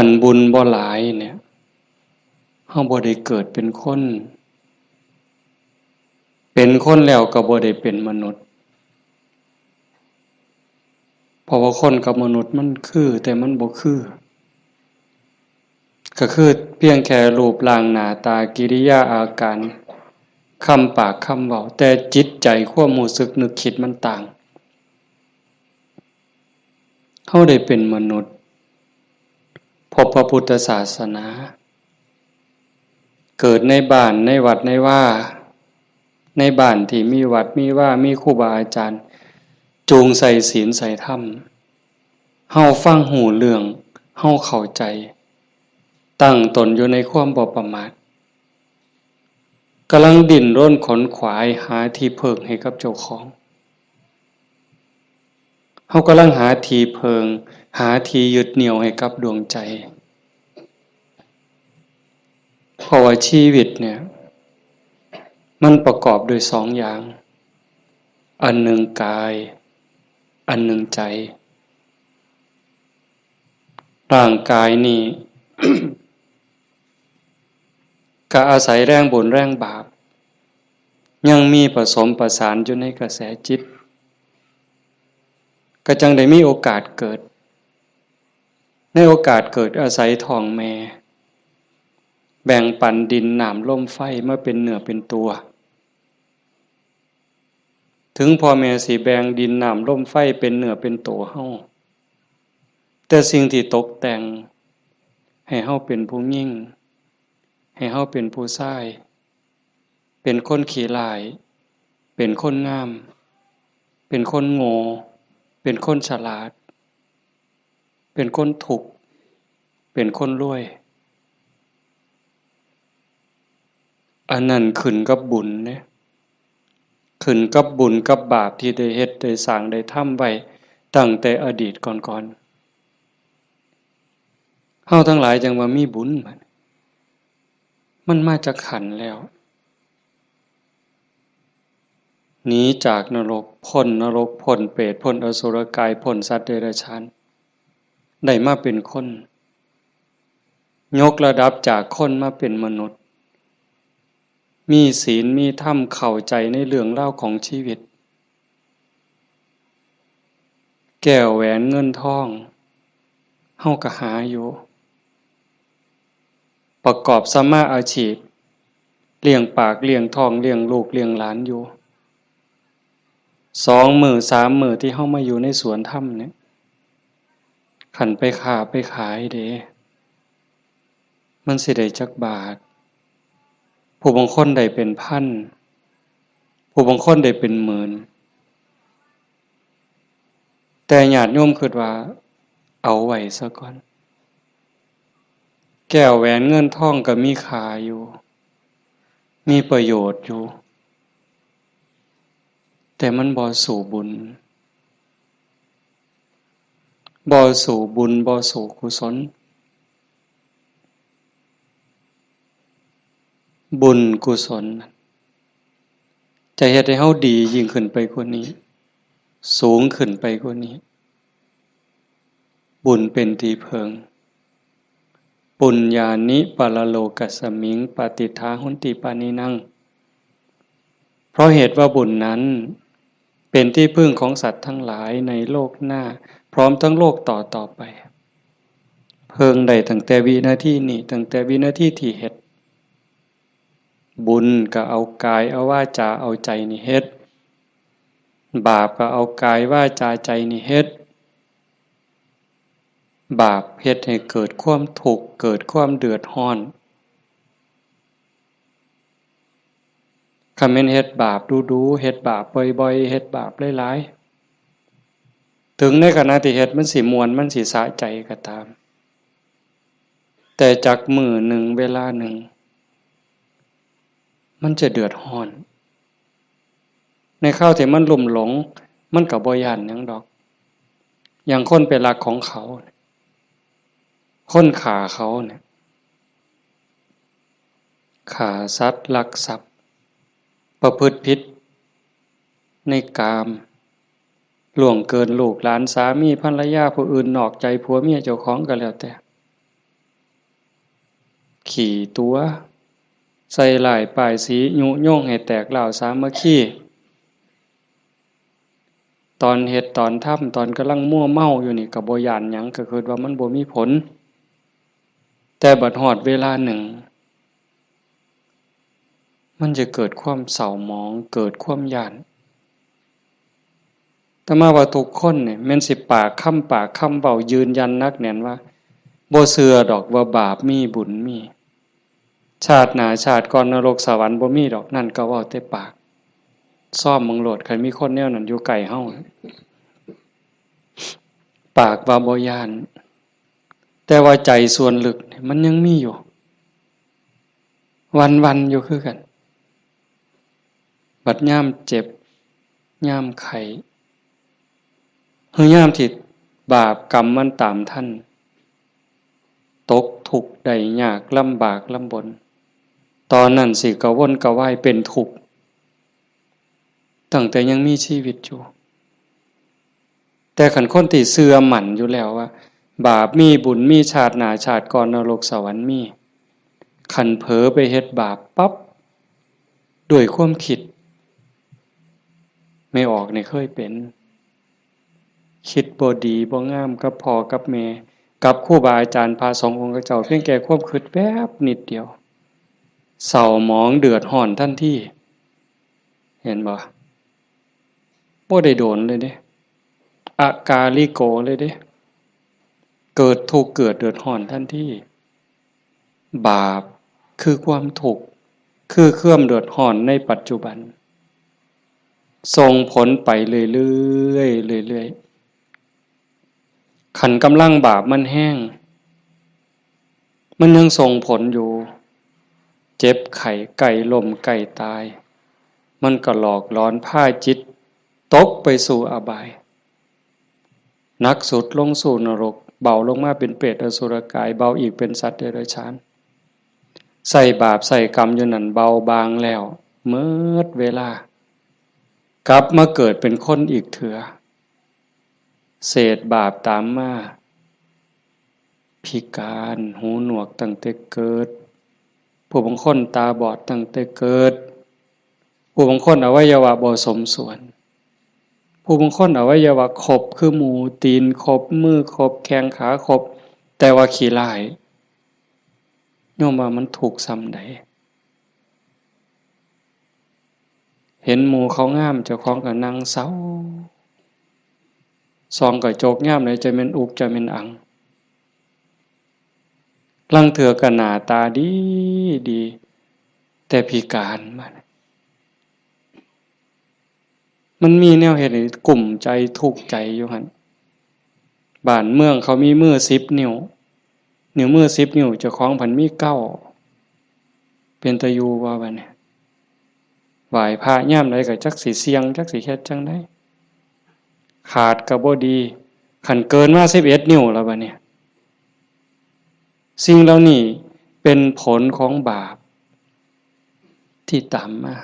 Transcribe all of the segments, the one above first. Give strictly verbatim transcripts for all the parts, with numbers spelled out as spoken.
คันบุญบ่หลายเนี่ย เฮาบ่ได้เกิดเป็นคน เป็นคนแล้วก็บ่ได้เป็นมนุษย์ เพราะว่าคนกับมนุษย์มันคือ แต่มันบ่คือ ก็คือเพียงแค่รูปร่างหน้าตากิริยาอาการ คำปากคำเว้า แต่จิตใจความรู้สึกนึกคิดมันต่าง เฮาได้เป็นมนุษย์ พบพระพุทธศาสนา เกิดในบ้านในวัดในวา ในบ้านที่มีวัดมีวา มีครูบาอาจารย์ จูงใส่ศีลใส่ธรรม เฮาฟังฮู้เรื่อง เฮาเข้าใจ ตั้งตนอยู่ในความบ่ประมาท กำลังดิ้นรนขนขวายหาที่เพิ่งให้กับเจ้าของ เฮากำลังหาที่เพิ่ง หาที่ยึดเหนี่ยวให้กับดวงใจ เพราะว่าชีวิตเนี่ย มันประกอบด้วยสองอย่าง อันหนึ่งกาย อันหนึ่งใจ ร่างกายนี่ ก็อาศัยแรงบุญแรงบาป ยังมีผสมประสานอยู่ในกระแสจิต ก็จั่งได้มีโอกาสเกิด ในโอกาสเกิดอาศัยท้องแม่ แบ่งปันดินน้ำลมไฟมาเป็นเนื้อเป็นตัว ถึงพ่อแม่สิแบ่งดินน้ำลมไฟเป็นเนื้อเป็นตัวเฮา แต่สิ่งที่ตกแต่งให้เฮาเป็นผู้หญิง ให้เฮาเป็นผู้ชาย เป็นคนขี้ร้าย เป็นคนงาม เป็นคนโง่ เป็นคนฉลาด เป็นคนทุกข์ เป็นคนรวย อันนั้นขึ้นกับบุญเด้ ขึ้นกับบุญกับบาปที่ได้เฮ็ดได้สร้างได้ทำไว้ตั้งแต่อดีตก่อนๆ เฮาทั้งหลายจั่งว่ามีบุญบัดนี้ มันมาจากขันแล้ว หนีจากนรก พ้นนรก พ้นเปรต พ้นอสุรกาย พ้นสัตว์เดรัจฉาน ได้มาเป็นคน ยกระดับจากคนมาเป็นมนุษย์ มีศีล มีธรรม เข้าใจในเรื่องราวของชีวิต แก้วแหวนเงินทอง เฮาก็หาอยู่ ประกอบสัมมาอาชีพ เลี้ยงปาก เลี้ยงท้อง เลี้ยงลูก เลี้ยงหลานอยู่ สองมื้อ สามมื้อที่เฮามาอยู่ในสวนธรรมเนี่ย คันไปค้าไปขายเด้ มันสิได้จักบาท ผู้บางคนได้เป็นพัน ผู้บางคนได้เป็นหมื่น แต่ญาติโยมคิดว่าเอาไว้ซะก่อน แก้วแหวนเงินทองก็มีค่าอยู่ มีประโยชน์อยู่ แต่มันบ่สู้บุญ บ่สู้บุญ บ่สู้กุศล บุญกุศล จะเฮ็ดให้เฮาดียิ่งขึ้นไปกว่านี้ สูงขึ้นไปกว่านี้ บุญเป็นที่เพิ่ง ปุญญานิปรโลกัสมิง ปาติฏฐาหนติปานินัง เพราะเหตุว่าบุญนั้นเป็นที่พึ่งของสัตว์ทั้งหลายในโลกหน้า พร้อมทั้งโลกต่อต่อไป เพิ่งได้ตั้งแต่วินาทีนี้ ตั้งแต่วินาทีที่เฮ็ด บุญก็เอากายเอาวาจาเอาใจนี่เฮ็ด บาปก็เอากายวาจาใจนี่เฮ็ด บาปเฮ็ดให้เกิดความทุกข์ เกิดความเดือดร้อน คันแม่นเฮ็ดบาปดูๆ เฮ็ดบาปบ่อยๆ เฮ็ดบาปหลายๆ ถึงในขณะที่เฮ็ดมันสิม่วน มันสิสะใจก็ตาม แต่จักมื้อหนึ่งเวลาหนึ่ง มันจะเดือดร้อน ในคราวที่มันลุ่มหลง มันก็บ่ย้านหยังดอก อย่างคนไปลักของเขา คนฆ่าเขาเนี่ย ฆ่าสัตว์ ลักทรัพย์ ประพฤติผิดในกาม ล่วงเกินลูกหลาน สามีภรรยาผู้อื่น นอกใจผัวเมียเจ้าของก็แล้วแต่ ขี่ตั๋ว ใส่ร้ายป้ายสี ยุยงให้แตกร้าวสามัคคี ตอนเฮ็ดตอนทำ ตอนกำลังมัวเมาอยู่นี่ก็บ่ย้านหยัง ก็คิดว่ามันบ่มีผล แต่บัดฮอดเวลาหนึ่ง มันจะเกิดความเศร้าหมอง เกิดความย้าน อาตมาว่าทุกคนเนี่ย แม่นสิปากคำปากคำเว้ายืนยันหนักแน่นว่า บ่เชื่อดอกว่าบาปมีบุญมี ชาติหน้าชาติก่อนนรกสวรรค์บ่มีดอก นั่นก็เว้าแต่ปาก ซ่อมเบิ่งโลด คันมีคนแนวนั้นอยู่ใกล้เฮา ปากว่าบ่ย้าน แต่ว่าใจส่วนลึกเนี่ยมันยังมีอยู่ วันๆ อยู่คือกัน บัดยามเจ็บ ยามไข้ หรือยามที่บาปกรรมมันตามทัน ตกทุกข์ได้ยากลำบากลำบน ตอนนั้นสิกระวนกระวายเป็นทุกข์ ตั้งแต่ยังมีชีวิตอยู่ แต่คันคนที่เชื่อมั่นอยู่แล้วว่า บาปมีบุญมี ชาติหน้าชาติก่อนนรกสวรรค์มี คันเผลอไปเฮ็ดบาปปั๊บ ด้วยความคิด แม่ออกนี่เคยเป็น คิดบ่ดีบ่งามกับพ่อกับแม่ กับครูบาอาจารย์พระสงฆ์องค์เจ้า เพียงแค่ความคิดแวบนิดเดียว เศร้าหมองเดือดร้อนทันที เห็นบ่ บ่ได้โดนเลยเด้ อากาลิโกเลยเด้ เกิดทุกข์เกิดเดือดร้อนทันที บาปคือความทุกข์ คือความเดือดร้อนในปัจจุบัน ส่งผลไปเรื่อยๆ เรื่อยๆ คันกำลังบาปมันแฮง มันยังส่งผลอยู่ เจ็บไข้ใกล้ล้มใกล้ตาย มันก็หลอกหลอนพาจิตตกไปสู่อบาย หนักสุดลงสู่นรก เบาลงมาเป็นเปรตอสุรกาย เบาอีกเป็นสัตว์เดรัจฉาน ใส่บาปใส่กรรมอยู่นั่นเบาบางแล้ว เมิดเวลา กลับมาเกิดเป็นคนอีกเถือ เศษบาปตามมา พิการ หูหนวกตั้งแต่เกิด ผู้บางคนตาบอดตั้งแต่เกิด ผู้บางคนอวัยวะบ่สมส่วน ผู้บางคนอวัยวะครบคือหมู ตีนครบ มือครบ แข้งขาครบ แต่ว่าขี้ร้าย โยมว่ามันทุกข์ส่ำใด เห็นหมู่เขางาม เจ้าของก็นั่งเศร้า ส่องกระจกยามใดจะแม่นอุกจะแม่นอัง ลางเทื่อก็หน้าตาดีดี แต่พิการมา มันมีแนวเฮ็ดให้กุ้มใจทุกข์ใจอยู่หั่น บ้านเมืองเขามีมือสิบนิ้ว นิ้วมือสิบนิ้ว เจ้าของพันมีเก้า เป็นตาอยู่บ่บัดนี้ ไหว้พระยามใดก็จักสิเสี่ยง จักสิเฮ็ดจั่งใด ขาดก็บ่ดี คันเกินมาสิบเอ็ดนิ้วแล้วบัดนี้ สิ่งเหล่านี้เป็นผลของบาปที่ตามมา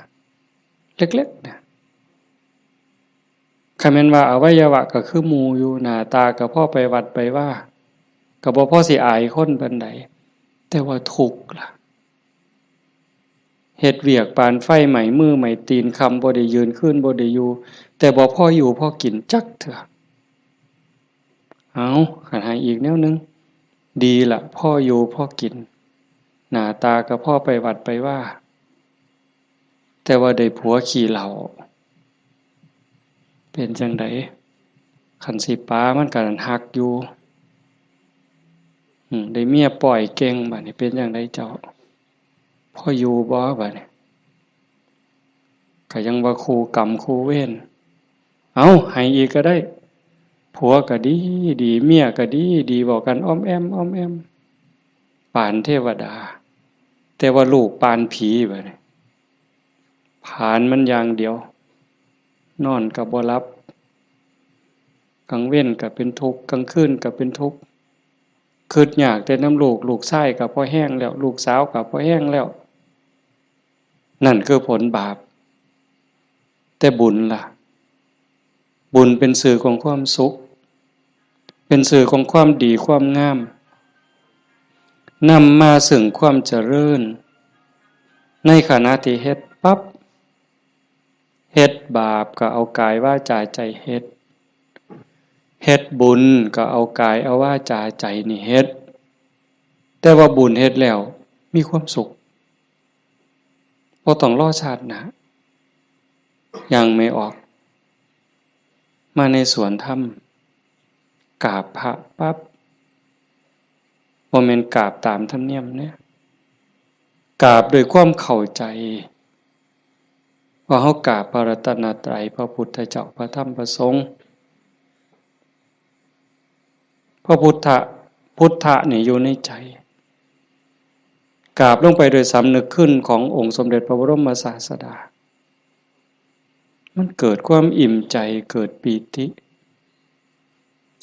เล็กๆ นะ คันแม่นว่าอวัยวะก็คือหมู่อยู่ หน้าตาก็พอไปวัดไปวา ก็บ่พอสิอายคนปานใด แต่ว่าทุกข์ล่ะ เฮ็ดเวียกปานไฟไหม้มือไหม้ตีน ค่ำบ่ได้ยืน คืนบ่ได้อยู่ แต่บ่พออยู่พอกินจักเทื่อ เอา คันให้อีกแนวหนึ่ง ดีละ พออยู่พอกิน หน้าตาก็พอไปวัดไปวา แต่ว่าได้ผัวขี้เหล้า เป็นจั่งใด คันสิป๋ามันก็ฮักอยู่ อืม ได้เมียป้อยเก่ง บัดนี้เป็นจั่งใดเจ้า พออยู่บ่ บัดนี้ ก็ยังว่าคู่กรรมคู่เวร เอา ให้อีกก็ได้ ผัวก็ดีดี เมียก็ดีดี เว้ากันอ้อมแอ้มอ้อมแอ้ม ปานเทวดา แต่ว่าลูกปานผีบัดนี้ ผลาญมันอย่างเดียว นอนก็บ่หลับ กลางเว็นก็เป็นทุกข์ กลางคืนก็เป็นทุกข์ คิดยากแต่นำลูก ลูกชายก็พอแฮงแล้ว ลูกสาวก็พอแฮงแล้ว นั่นคือผลบาป แต่บุญล่ะ บุญเป็นสื่อของความสุข เป็นสื่อของความดีความงาม นำมาซึ่งความเจริญ ในขณะที่เฮ็ดปั๊บ เฮ็ดบาปก็เอากายวาจาใจเฮ็ด เฮ็ดบุญก็เอากายเอาวาจาใจนี่เฮ็ด แต่ว่าบุญเฮ็ดแล้วมีความสุข บ่ต้องรอชาติหน้า อย่างแม่ออก มาในสวนธรรม กราบพระปั๊บ บ่แม่นกราบตามธรรมเนียมเนี่ย กราบด้วยความเข้าใจ ว่าเฮากราบพระรัตนตรัย พระพุทธเจ้า พระธรรม พระสงฆ์ พระพุทธะ พุทธะนี่อยู่ในใจ กราบลงไปโดยสำนึกคุณขององค์สมเด็จพระบรมศาสดา มันเกิดความอิ่มใจ เกิดปีติ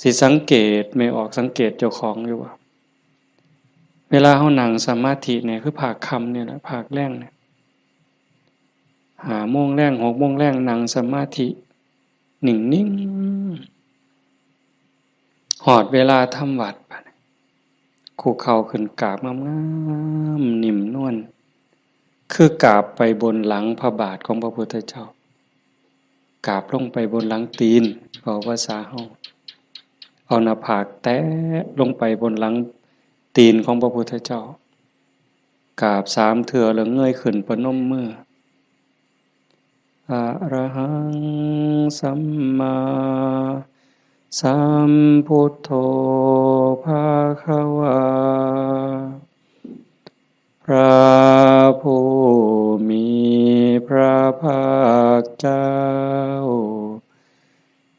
สิสังเกต แม่ออกสังเกตเจ้าของอยู่ว่า เวลาเฮานั่งสมาธิเนี่ย คือภาคค่ำเนี่ยแหละ ภาคแลงเนี่ย ห้าโมงแลง หกโมงแลง นั่งสมาธิ นิ่งๆ ฮอดเวลาทำวัตร บัดนี้ คุกเข่าขึ้นกราบงามๆ นิ่มนวล คือกราบไปบนหลังพระบาทของพระพุทธเจ้า กราบลงไปบนหลังตีน เว้าภาษาเฮา เอาหน้าผากแตะลงไปบนหลังตีนของพระพุทธเจ้า กราบสามเทื่อแล้วเงยขึ้นประนมมือ อะระหังสัมมาสัมพุทโธภะคะวา พระผู้มีพระภาคเจ้า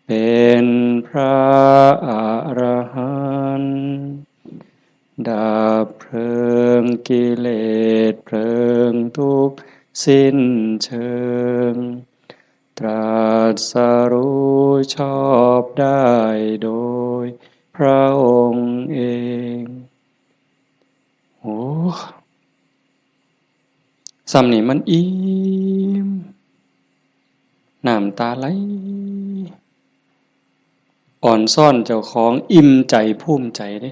เป็นพระอรหันต์ ดับเพลิงกิเลสเพลิงทุกข์สิ้นเชิง ตรัสรู้ชอบได้โดยพระองค์เอง โอ้ ส่ำนี่มันอิ่ม น้ำตาไหล อ่อนซ้อนเจ้าของ อิ่มใจภูมิใจเด้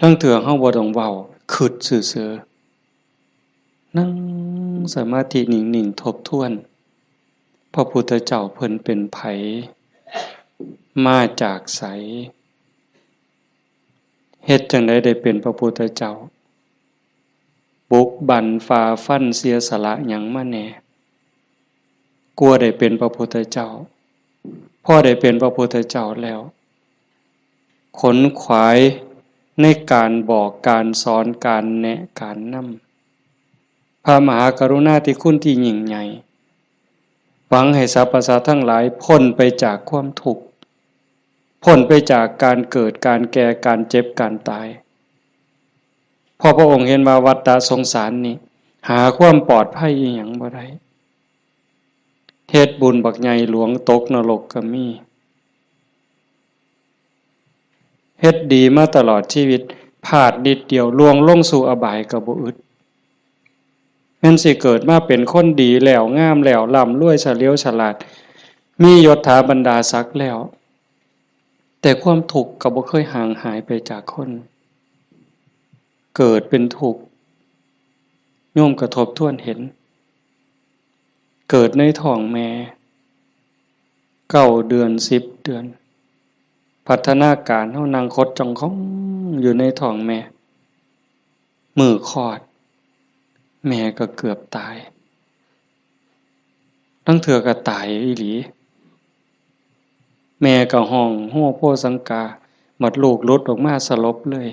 ลางเทื่อเฮาบ่ต้องเว้า คิดซื่อๆ นั่งสมาธินิ่งๆ ทบทวน พระพุทธเจ้าเพิ่นเป็นไผ มาจากไส เฮ็ดจั่งใดได้เป็นพระพุทธเจ้า บุกบั่นฝ่าฟันเสียสละหยังมาแหน่ กว่าได้เป็นพระพุทธเจ้า พอได้เป็นพระพุทธเจ้าแล้ว ขนขวายในการบอกการสอนการแนะการนำ พระมหากรุณาธิคุณที่ยิ่งใหญ่ หวังให้สรรพสัตว์ทั้งหลายพ้นไปจากความทุกข์ พ้นไปจากการเกิด การแก่ การเจ็บ การตาย เพราะพระองค์เห็นว่าวัฏฏะสงสารนี่ หาความปลอดภัยอีหยังบ่ได้ เฮ็ดบุญบักใหญ่หลวงตกนรกก็มี เฮ็ดดีมาตลอดชีวิต พลาดนิดเดียวล่วงลงสู่อบายก็บ่อึด แม่นสิเกิดมาเป็นคนดีแล้ว งามแล้ว ร่ำรวย เฉลียวฉลาด มียศถาบรรดาศักดิ์แล้ว แต่ความทุกข์ก็บ่เคยห่างหายไปจากคน เกิดเป็นทุกข์ โยมก็ทบทวนเห็น เกิดในท้องแม่ เก้าเดือน สิบเดือน พัฒนาการเฮานั่งขดจ้องของอยู่ในท้องแม่ มื้อคลอด แม่ก็เกือบตาย ลางเทื่อก็ตายอีหลี แม่ก็ฮ้องโฮโฮสังกา บัดลูกหลุดออกมาสลบเลย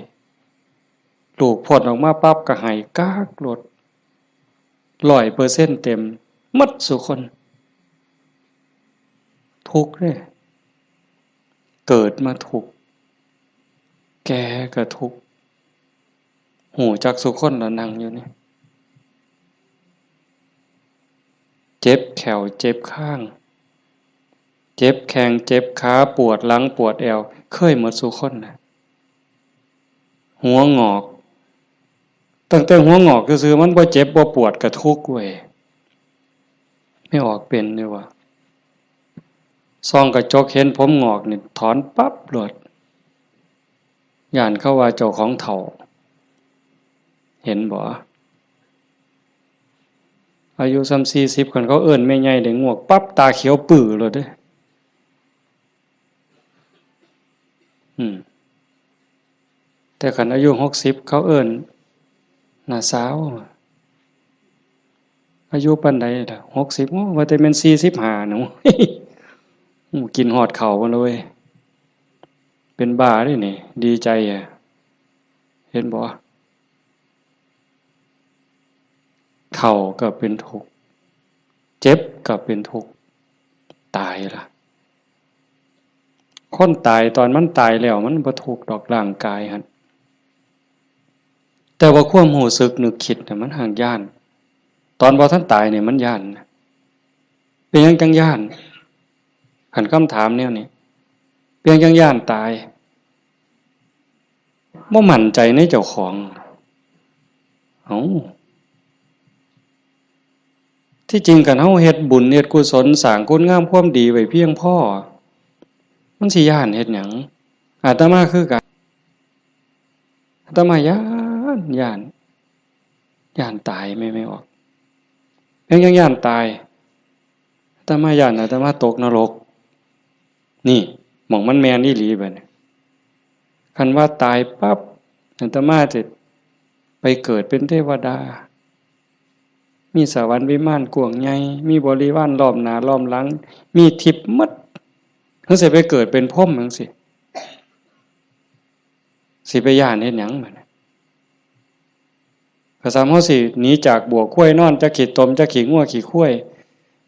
ลูกพ้นออกมาปั๊บก็ไห้ก๊ากโลด ร้อยเปอร์เซ็นต์เต็ม หมดซุคน ทุกข์เด้ เกิดมาทุกข์ แก่ก็ทุกข์ ฮู้จักซุคนละนั่งอยู่นี่ เจ็บแข้ว เจ็บคาง เจ็บแข้ง เจ็บขา ปวดหลัง ปวดแอว เคยหมดซุคนนะ หัวงอก ตั้งแต่หัวงอกซื่อๆ มันบ่เจ็บบ่ปวดก็ทุกข์เว้ย แม่ออกเป็นอยู่วะ ส่องกระจกเห็นผมงอกนี่ถอนปั๊บโลด ย้านเขาว่าเจ้าของเฒ่า เห็นบ่ อายุส่ำสี่สิบ คันเขาเอิ้นแม่ใหญ่ได้งวกปั๊บ ตาเขียวปื้อเลยเด้ อืม แต่คันอายุหกสิบ เขาเอิ้นน้าสาว อายุปานใดล่ะ หกสิบ โอ้ ว่าแต่แม่นสี่สิบห้าหนู กินฮอดข้าวมาเลย เป็นบ้าเด้นี่ ดีใจอะ เห็นบ่ เฒ่าก็เป็นทุกข์ เจ็บก็เป็นทุกข์ ตายล่ะ คนตายตอนมันตายแล้วมันบ่ทุกข์ดอกร่างกายหั่น แต่ว่าความรู้สึกนึกคิดน่ะมันหากย้าน ตอนบ่ทันตายนี่มันย้านนะ เป็นหยังจั่งย้าน คันคำถามแนวนี้ เป็นหยังจั่งย้านตาย บ่มั่นใจในเจ้าของ เอ้า ที่จริงคันเฮาเฮ็ดบุญเฮ็ดกุศลสร้างคุณงามความดีไว้เพียงพอ มันสิย้านเฮ็ดหยัง อาตมาคือกัน อาตมาย้าน ย้าน ย้านตาย แม่ แม่ออก ยัง ยังย้านตาย อาตมาย้านอาตมาตกนรก นี่ หม่องมันแม่นอีหลีบัดนี้ คันว่าตายปั๊บ อาตมาจะไปเกิดเป็นเทวดา มีสวรรค์วิมานกว้างใหญ่ มีบริวารล้อมหน้าล้อมหลัง มีทิพย์หมด เฮาสิไปเกิดเป็นพรหมจั่งซี้ สิไปย้านเฮ็ดหยังบัดนี้ ก็ส่ำเฮาสิหนีจากบ่วงควายนอน จักขี้ตม จักขี้งัวขี้ควาย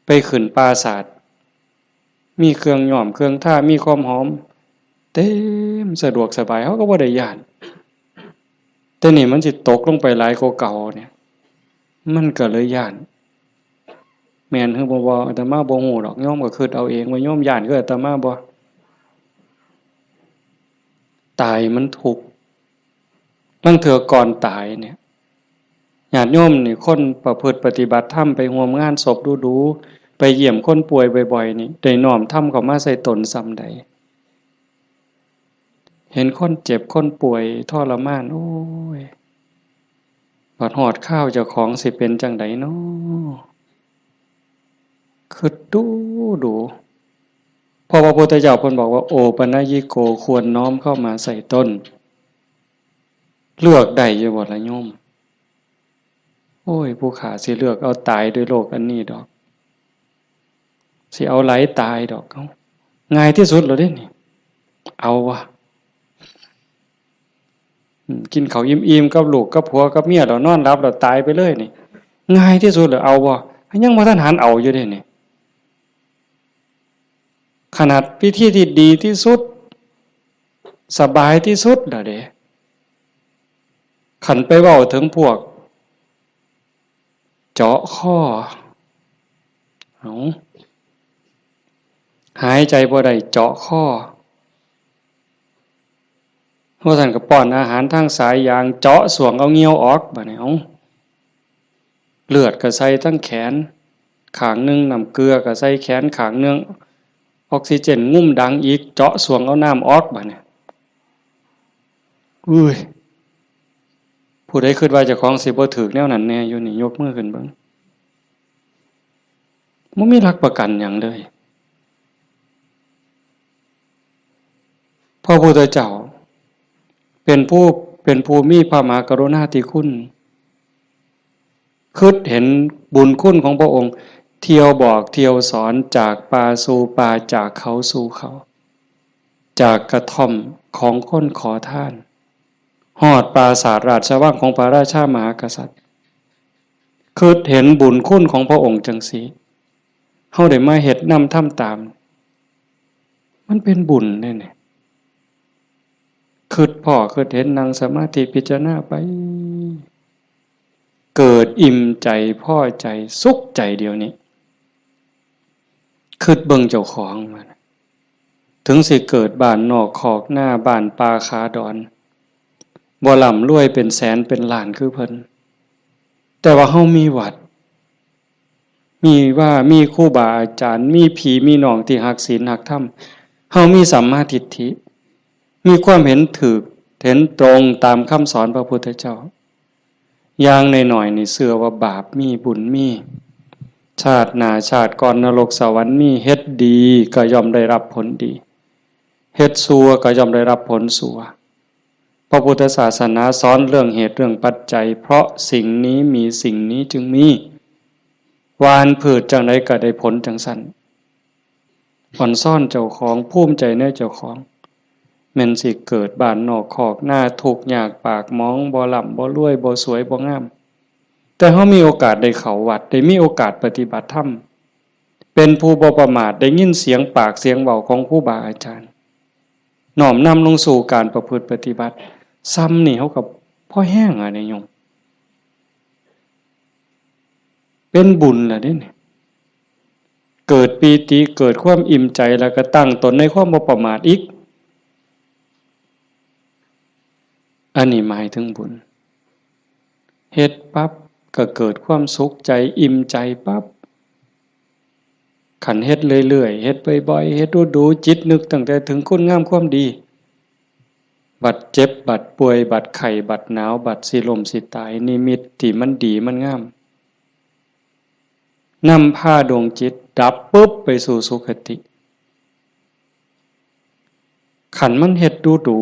ไปขึ้นปราสาท มีเครื่องย้อมเครื่องทา มีความหอม เต็ม สะดวกสบาย เฮาก็บ่ได้ย้าน แต่นี่มันสิตกลงไปหลายกว่าเก่าเนี่ย มันก็เลยย้าน แม่นหรือบ่ บ่ อาตมาบ่ฮู้ดอก โยมก็คิดเอาเองว่าโยมย้านคืออาตมาบ่ ตายมันทุกข์ ลางเทื่อก่อนตายเนี่ย ญาติโยมนี่ คนประพฤติปฏิบัติธรรม ไปร่วมงานศพดูๆ ไปเยี่ยมคนป่วยบ่อยๆ นี่ ได้น้อมธรรมเข้ามาใส่ตนส่ำใด เห็นคนเจ็บคนป่วยทรมาน โอ้ย บัดฮอดคราวเจ้าของสิเป็นจั่งใดน้อ คิดดูดู เพราะว่าพระพุทธเจ้าเพิ่นบอกว่า โอปัญญิโก ควรน้อมเข้ามาใส่ตน เลือกได้อยู่บ่ล่ะโยม โอ้ย ผู้ข้าสิเลือกเอาตายด้วยโรคอันนี้ดอก สิเอาหลายตายดอก เอ้า ง่ายที่สุดแล้วเด้นี่ เอาวะ อืม กินข้าวอิ่มๆ กับลูกกับผัวกับเมียแล้วนอนหลับแล้วตายไปเลยนี่ ง่ายที่สุดแล้ว เอาบ่ ยังบ่ทันหันเอาอยู่เด้นี่ ขนาดวิธีที่ดีที่สุด สบายที่สุดแล้วเด้ คันไปเว้าถึงพวก เจาะคอ เอา หายใจบ่ได้ เจาะคอ ว่าซั่นก็ป้อนอาหารทางสายยาง เจาะส่วงเอาเหงื่อออก บัดนี้ เอา เลือดก็ใส่ทั้งแขนข้างหนึ่ง น้ำเกลือก็ใส่แขนข้างหนึ่ง ออกซิเจนงุ้มดังอีก เจาะส่วงเอาน้ำออก บัดนี้ อุ้ย ผู้ใดคิดว่าเจ้าของสิบ่ถืกแนวนั้นแน่อยู่นี่ ยกมือขึ้นเบิ่ง บ่มีหลักประกันหยังเลย พระพุทธเจ้า เป็นผู้ เป็นผู้มีพระมหากรุณาธิคุณ คิดเห็นบุญคุณของพระองค์ เที่ยวบอกเที่ยวสอน จากป่าสู่ป่า จากเขาสู่เขา จากกระท่อมของคนขอทาน ฮอดปราสาทราชวังของพระราชามหากษัตริย์ คิดเห็นบุญคุณของพระองค์จั่งซี้ เฮาได้มาเฮ็ดนำทำตาม มันเป็นบุญเด้นี่ คิดพ้อคิดเห็น นั่งสมาธิพิจารณาไป เกิดอิ่มใจพอใจสุขใจเดี๋ยวนี้ คิดเบิ่งเจ้าของว่า ถึงสิเกิดบ้านนอกคอกนา บ้านป่าขาดอน บ่ร่ำรวยเป็นแสนเป็นล้านคือเพิ่น แต่ว่าเฮามีวัด มีวา มีครูบาอาจารย์ มีพี่มีน้องที่ฮักศีลฮักธรรม เฮามีสัมมาทิฏฐิ มีความเห็นถูก เห็นตรงตามคำสอนพระพุทธเจ้า อย่างน้อยๆนี่เชื่อว่าบาปมีบุญมี ชาติหน้าชาติก่อนนรกสวรรค์มี เฮ็ดดีก็ย่อมได้รับผลดี เฮ็ดชั่วก็ย่อมได้รับผลชั่ว พระพุทธศาสนาสอนเรื่องเหตุเรื่องปัจจัย เพราะสิ่งนี้มีสิ่งนี้จึงมี หว่านพืชจั่งใดก็ได้ผลจั่งซั้น อ่อนซ้อนเจ้าของ ภูมิใจในเจ้าของ แม่นสิเกิดบ้านนอกคอกนา ทุกข์ยากปากหมอง บ่ร่ำบ่รวย บ่สวยบ่งาม แต่เฮามีโอกาสได้เข้าวัด ได้มีโอกาสปฏิบัติธรรม เป็นผู้บ่ประมาท ได้ยินเสียงปากเสียงเว้าของครูบาอาจารย์ น้อมนำลงสู่การประพฤติปฏิบัติ ซ่ำนี่เฮาก็พอแฮงอะนี่โยม เป็นบุญล่ะเด้นี่ เกิดปีติ เกิดความอิ่มใจ แล้วก็ตั้งตนในความบ่ประมาทอีก อันนี้หมายถึงบุญ เฮ็ดปั๊บก็เกิดความสุขใจ อิ่มใจปั๊บ คันเฮ็ดเรื่อยๆ เฮ็ดบ่อยๆ เฮ็ดดูๆ จิตนึกตั้งแต่ถึงคุณงามความดี บัดเจ็บ บัดป่วย บัดไข้ บัดหนาว บัดสิล้มสิตาย นิมิตที่มันดีมันงาม นำพาดวงจิตดับปุ๊บไปสู่สุคติ คันมันเฮ็ดดู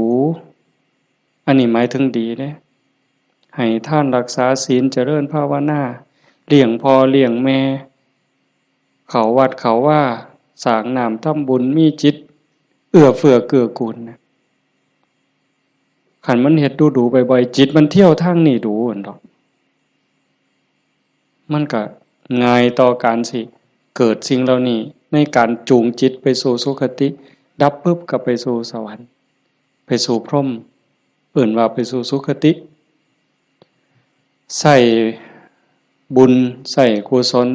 ๆ อันนี้หมายถึงดีเด้ ให้ทานรักษาศีล เจริญภาวนา เลี้ยงพ่อเลี้ยงแม่ เข้าวัดเข้าวา สร้างน้ำทำบุญ มีจิตเอื้อเฟื้อเกื้อกูลนะ คันมันเฮ็ดดูๆ บ่อยๆ จิตมันเที่ยวทางนี้ดู๋หั่นดอก มันก็ง่ายต่อการสิเกิดสิ่งเหล่านี้ ในการจูงจิตไปสู่สุคติ ดับปุ๊บก็ไปสู่สวรรค์ ไปสู่พรหม เอิ้นว่าไปสู่สุคติ ใช้บุญ ใช้กุศล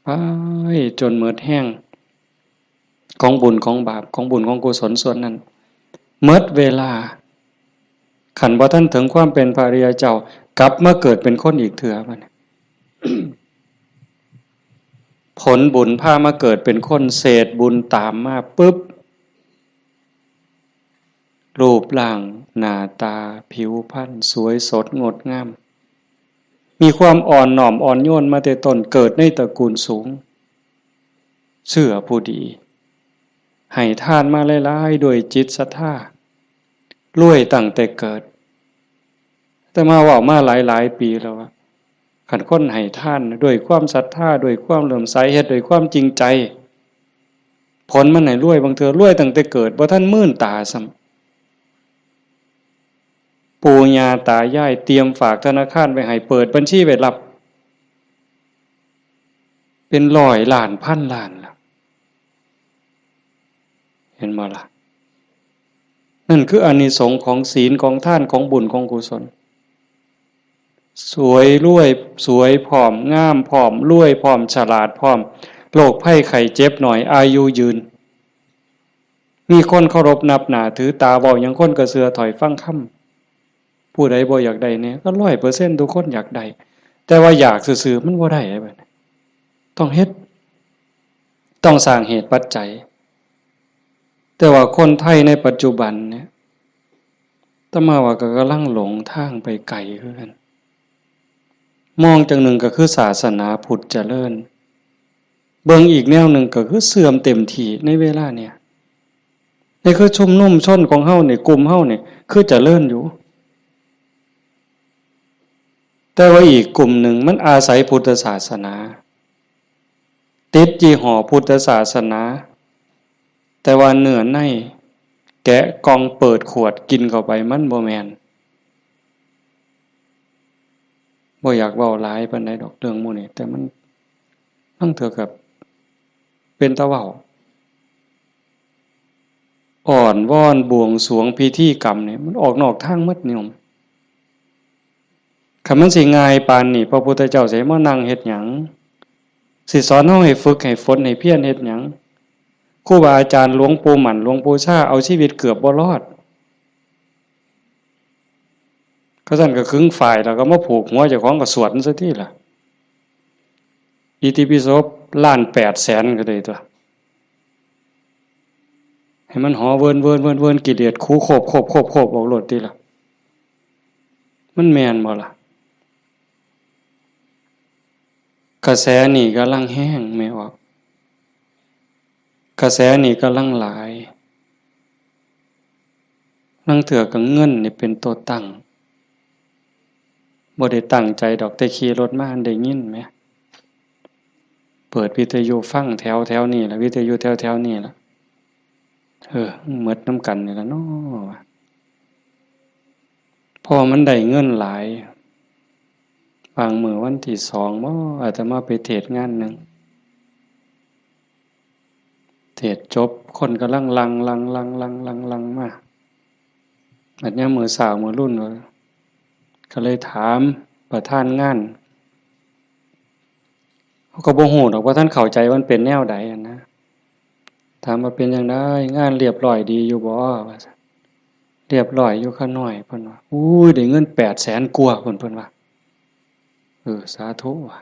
ไปจนหมดแฮง ของบุญของบาป ของบุญของกุศลส่วนนั้น หมดเวลา คันบ่ทันถึงความเป็นพระอริยเจ้า กลับมาเกิดเป็นคนอีกเทื่อบัดนี้ ผลบุญพามาเกิดเป็นคน เศษบุญตามมาปุ๊บ รูปร่างหน้าตาผิวพรรณสวยสดงดงาม มีความอ่อนน้อมอ่อนโยนมาแต่ต้น เกิดในตระกูลสูง เชื่อผู้ดี ให้ทานมาหลายๆ ด้วยจิตศรัทธา รวยตั้งแต่เกิด อาตมาเว้ามาหลายๆ ปีแล้วว่า คันคนให้ทานด้วยความศรัทธา ด้วยความเลื่อมใส เฮ็ดด้วยความจริงใจ ผลมันให้รวย บางเทื่อรวยตั้งแต่เกิด บ่ทันมื่นตาซ้ำ ปู่ย่าตายายเตรียมฝากธนาคารไว้ให้ เปิดบัญชีไว้รับ เป็นร้อยล้านพันล้านล่ะ เห็นบ่ล่ะ นั่นคืออานิสงส์ของศีล ของทาน ของบุญ ของกุศล สวยรวย สวยพร้อม งามพร้อม รวยพร้อม ฉลาดพร้อม โรคภัยไข้เจ็บน้อย อายุยืน มีคนเคารพนับหน้าถือตา เว้าหยังคนก็เชื่อถ้อยฟังคำ ผู้ใดบ่อยากได้แหน่ ก็ร้อยเปอร์เซ็นต์ ทุกคนอยากได้ แต่ว่าอยากซื่อๆ มันบ่ได้เด้บัดนี้ ต้องเฮ็ด ต้องสร้างเหตุปัจจัย แต่ว่าคนไทยในปัจจุบันเนี่ย อาตมาว่าก็กำลังหลงทางไปไกลคือกัน มองจั่งหนึ่งก็คือศาสนาพุทธเจริญ เบิ่งอีกแนวหนึ่งก็คือเสื่อมเต็มที่ในเวลาเนี่ย นี่คือชุมนุมชนของเฮานี่ กลุ่มเฮานี่ คือเจริญอยู่ แต่ว่าอีกกลุ่มหนึ่งมันอาศัยพุทธศาสนา ติดยี่ห้อพุทธศาสนา แต่ว่าเนื้อในแกะกล่องเปิดขวดกินเข้าไปมันบ่แม่น บ่อยากเว้าหลายปานใดดอกเรื่องหมู่นี้ แต่มัน ลางเทื่อก็เป็นตาเว้า อ้อนวอนบวงสรวงพิธีกรรมนี่ มันออกนอกทางหมดโยม คันมันสิง่ายปานนี้ พระพุทธเจ้าสิให้มานั่งเฮ็ดหยัง สิสอนเฮาให้ฝึกให้ฝนให้เพียรเฮ็ดหยัง ครูบาอาจารย์หลวงปู่หมั่น หลวงปู่ชา เอาชีวิตเกือบบ่รอด เขาซั่นก็ขึงฝ้ายแล้วก็มาผูกหัวเจ้าของก็สวดมันซะทีล่ะ อิติปิโสล้านแปดแสนก็ได้ตั๊ว ให้มันหอเวินเวินเวินเวิน กิเลสคูโคบโคบโคบโคบออกโลดติล่ะ มันแม่นบ่ล่ะ กระแสนี่กำลังแฮง แม่ออก กระแสนี่กำลังหลาย ลางเทื่อก็เงินนี่เป็นตัวตั้ง บ่ได้ตั้งใจดอก แต่ขี่รถมาได้ยินแหม เปิดวิทยุฟังแถวแถวนี่ล่ะ วิทยุแถวแถวนี่ล่ะ เออ หมดนำกันนี่ล่ะเนาะ เพราะว่ามันได้เงินหลาย บางมื้อวันที่สองบ่ อาตมาไปเทศน์งานหนึ่ง เทศน์จบ คนกำลังหลั่ง หลั่ง หลั่ง หลั่ง หลั่ง หลั่งมา บัดยามมื้อเช้ามื้อรุ่น ก็เลยถามประธานงาน เขาก็บ่ฮู้ดอกว่าท่านเข้าใจว่ามันเป็นแนวใดอะนะ ถามว่า "เป็นจั่งใด งานเรียบร้อยดีอยู่บ่" ว่าซั่น "เรียบร้อยอยู่ข้าน้อย" เพิ่นว่า "อุ้ย ได้เงินแปดแสนกว่า" เพิ่น เพิ่นว่า เออ สาธุว่ะ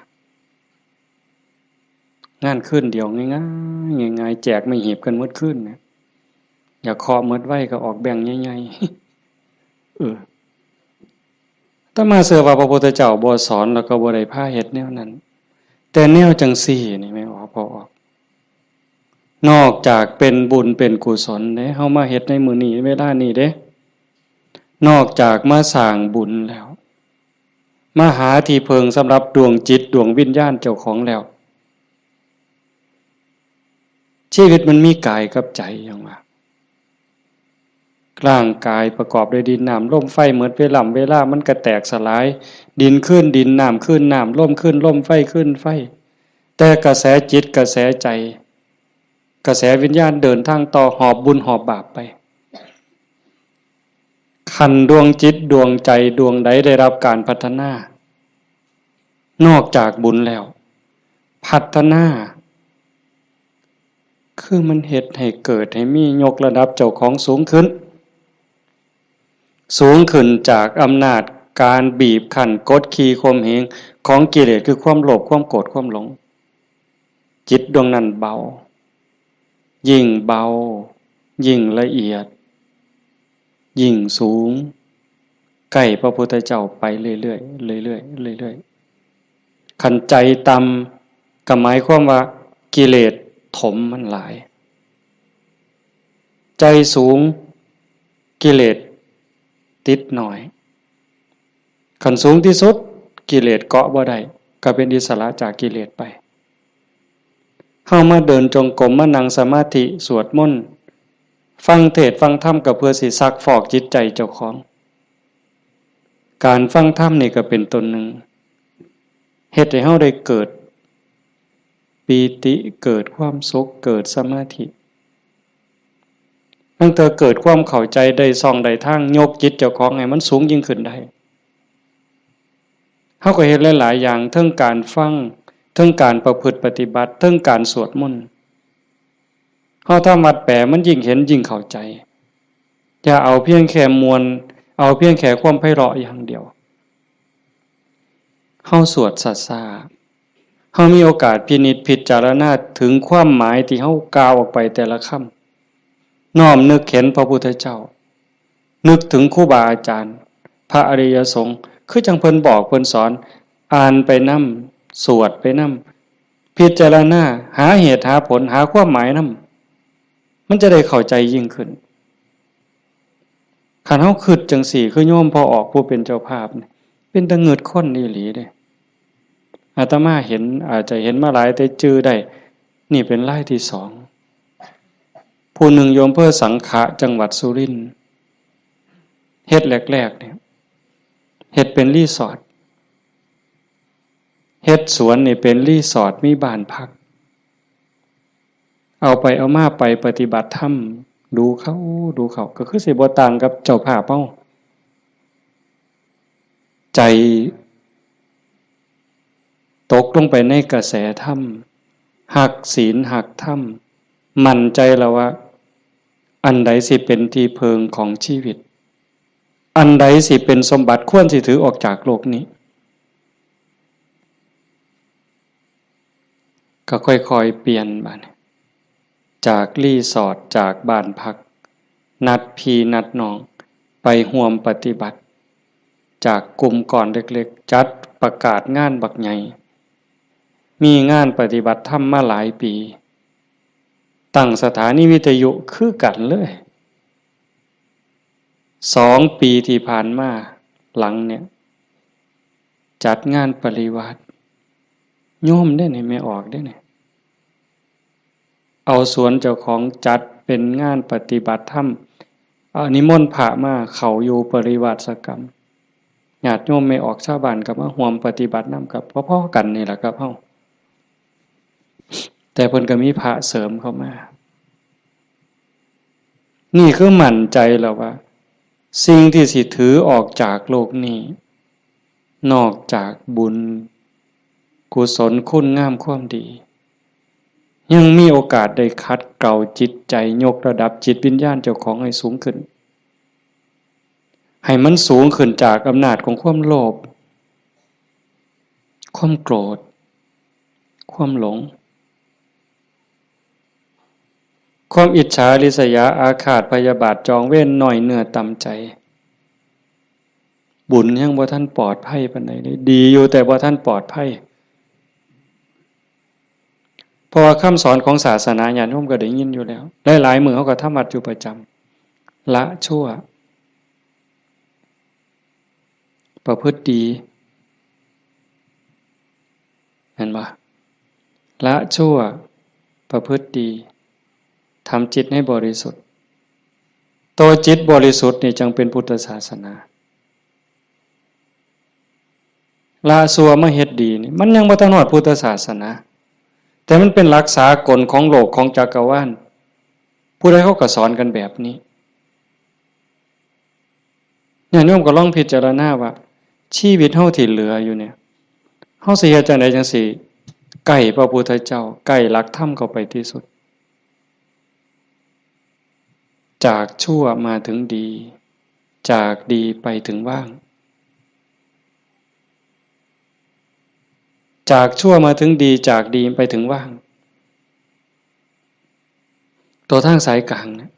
งานคืนเดียวง่ายๆ ง่ายๆ แจกไม้หีบกันหมดคืนเนี่ย อยากเคาะหมดไวก็ออกแบงค์ใหญ่ๆ เออ อาตมาเชื่อว่าพระพุทธเจ้าบ่สอนแล้วก็บ่ได้พาเฮ็ดแนวนั้น แต่แนวจั่งซี้นี่แม่นบ่ พอออก นอกจากเป็นบุญเป็นกุศลเด้ เฮามาเฮ็ดในมื้อนี้เวลานี้เด้ นอกจากมาสร้างบุญแล้ว มาหาที่พึ่งสำหรับดวงจิตดวงวิญญาณเจ้าของแล้ว ชีวิตมันมีกายกับใจ หยังว่า ร่างกายประกอบด้วยดินน้ำลมไฟ หมดเวลา เวลามันก็แตกสลาย ดินคืนดิน น้ำคืนน้ำ ลมคืนลม ไฟคืนไฟ แต่กระแสจิตกระแสใจ กระแสวิญญาณเดินทางต่อ หอบบุญหอบบาปไป คันดวงจิตดวงใจดวงใดได้รับการพัฒนา นอกจากบุญแล้ว พัฒนา คือมันเฮ็ดให้เกิดให้มี ยกระดับเจ้าของสูงขึ้น สูงขึ้นจากอำนาจการบีบคั้นกดขี่ข่มเหงของกิเลส คือความโลภ ความโกรธ ความหลง จิตดวงนั้นเบา ยิ่งเบา ยิ่งละเอียด ยิ่งสูง ใกล้พระพุทธเจ้าไปเรื่อยๆ เรื่อยๆ เรื่อยๆ คันใจต่ำ ก็หมายความว่ากิเลสถมมันหลาย ใจสูง กิเลสติดน้อย คันสูงที่สุด กิเลสเกาะบ่ได้ ก็เป็นอิสระจากกิเลสไป เฮามาเดินจงกรม มานั่งสมาธิ สวดมนต์ ฟังเทศน์ฟังธรรม ก็เพื่อสิซักฟอกจิตใจเจ้าของ การฟังธรรมนี่ก็เป็นต้นหนึ่ง เฮ็ดให้เฮาได้เกิดปีติ เกิดความสุข เกิดสมาธิ ตั้งแต่เกิดความเข้าใจ ได้ช่องได้ทาง ยกจิตเจ้าของให้มันสูงยิ่งขึ้นได้ เฮาก็เฮ็ดหลายๆ อย่าง เทิงการฟัง เทิงการประพฤติปฏิบัติ เทิงการสวดมนต์ เฮาทำวัดแปล มันยิ่งเห็นยิ่งเข้าใจ อย่าเอาเพียงแค่ม่วน เอาเพียงแค่ความไพเราะอย่างเดียว เฮาสวดช้าๆ เฮามีโอกาสพินิจพิจารณาถึงความหมายที่เฮากล่าวออกไปแต่ละคำ น้อมนึกเห็นพระพุทธเจ้า นึกถึงครูบาอาจารย์ พระอริยสงฆ์ คือจั่งเพิ่นบอกเพิ่นสอน อ่านไปนำ สวดไปนำ พิจารณา หาเหตุหาผล หาความหมายนำ มันจะได้เข้าใจยิ่งขึ้น คันเฮาคิดจั่งซี้ คือโยมพ่อออกผู้เป็นเจ้าภาพนี่ เป็นตาเงิดคนอีหลีเด้ อาตมาเห็น อาจจะเห็นมาหลายแต่จื่อได้ นี่เป็นรายที่สอง ผู้หนึ่งอยู่อำเภอสังขะ จังหวัดสุรินทร์ เฮ็ดแรกๆ เนี่ย เฮ็ดเป็นรีสอร์ท เฮ็ดสวนนี่เป็นรีสอร์ท มีบ้านพัก เอาไปเอามาไปปฏิบัติธรรม ดูเข้า ดูเข้า ก็คือสิบ่ต่างกับเจ้าภาพเฮา ใจตกลงไปในกระแสธรรม ฮักศีลฮักธรรม มั่นใจแล้วว่า อันใดสิเป็นที่เพิ่งของชีวิต อันใดสิเป็นสมบัติควรสิถือออกจากโลกนี้ ก็ค่อยๆ เปลี่ยนบัดนี้ จากรีสอร์ท จากบ้านพัก นัดพี่นัดน้อง ไปร่วมปฏิบัติ จากกลุ่มก้อนเล็กๆ จัดประกาศงานบักใหญ่ มีงานปฏิบัติธรรมมาหลายปี ตั้งสถานีวิทยุคือกันเลย สองปีที่ผ่านมาหลังเนี่ย จัดงานปริวาส โยมเด้เนี่ย แม่ออกเด้เนี่ย เอาสวนเจ้าของจัดเป็นงานปฏิบัติธรรม เอานิมนต์พระมาเข้าอยู่ปริวาสกรรม ญาติโยมแม่ออกชาวบ้านก็มาร่วมปฏิบัตินำ กับพอๆกันนี่แหละครับเฮา แต่เพิ่นก็มีพระเสริมเข้ามา นี่คือมั่นใจแล้วว่า สิ่งที่สิถือออกจากโลกนี้ นอกจากบุญ กุศลคุณงามความดี ยังมีโอกาสได้ขัดเกลาจิตใจ ยกระดับจิตวิญญาณเจ้าของให้สูงขึ้น ให้มันสูงขึ้นจากอำนาจของความโลภ ความโกรธ ความหลง ความอิจฉาริษยาอาฆาตพยาบาทจองเวรน้อยเนื้อต่ำใจ บุญยังบ่ทันปลอดภัยปานใดเลย ดีอยู่แต่บ่ทันปลอดภัย เพราะว่าคำสอนของศาสนาญาติโยมก็ได้ยินอยู่แล้ว หลายๆมื้อเฮาก็ทำวัดอยู่ประจำ ละชั่ว ประพฤติดี เห็นบ่ ละชั่ว ประพฤติดี ทำจิตให้บริสุทธิ์ ตัวจิตบริสุทธิ์นี่จึงเป็นพุทธศาสนา ละชั่วมาเฮ็ดดีนี่ มันยังบ่ทันฮอดพุทธศาสนา แต่มันเป็นหลักสากลของโลกของจักรวาล ผู้ใดเขาก็สอนกันแบบนี้ ญาติโยมก็ลองพิจารณาว่า ชีวิตเฮาที่เหลืออยู่เนี่ย เฮาสิเฮ็ดจั่งใดจั่งสิใกล้พระพุทธเจ้า ใกล้หลักธรรมเข้าไปที่สุด จากชั่วมาถึงดี จากดีไปถึงว่าง จากชั่วมาถึงดี จากดีไปถึงว่าง ตัวทางสายกลางเนี่ย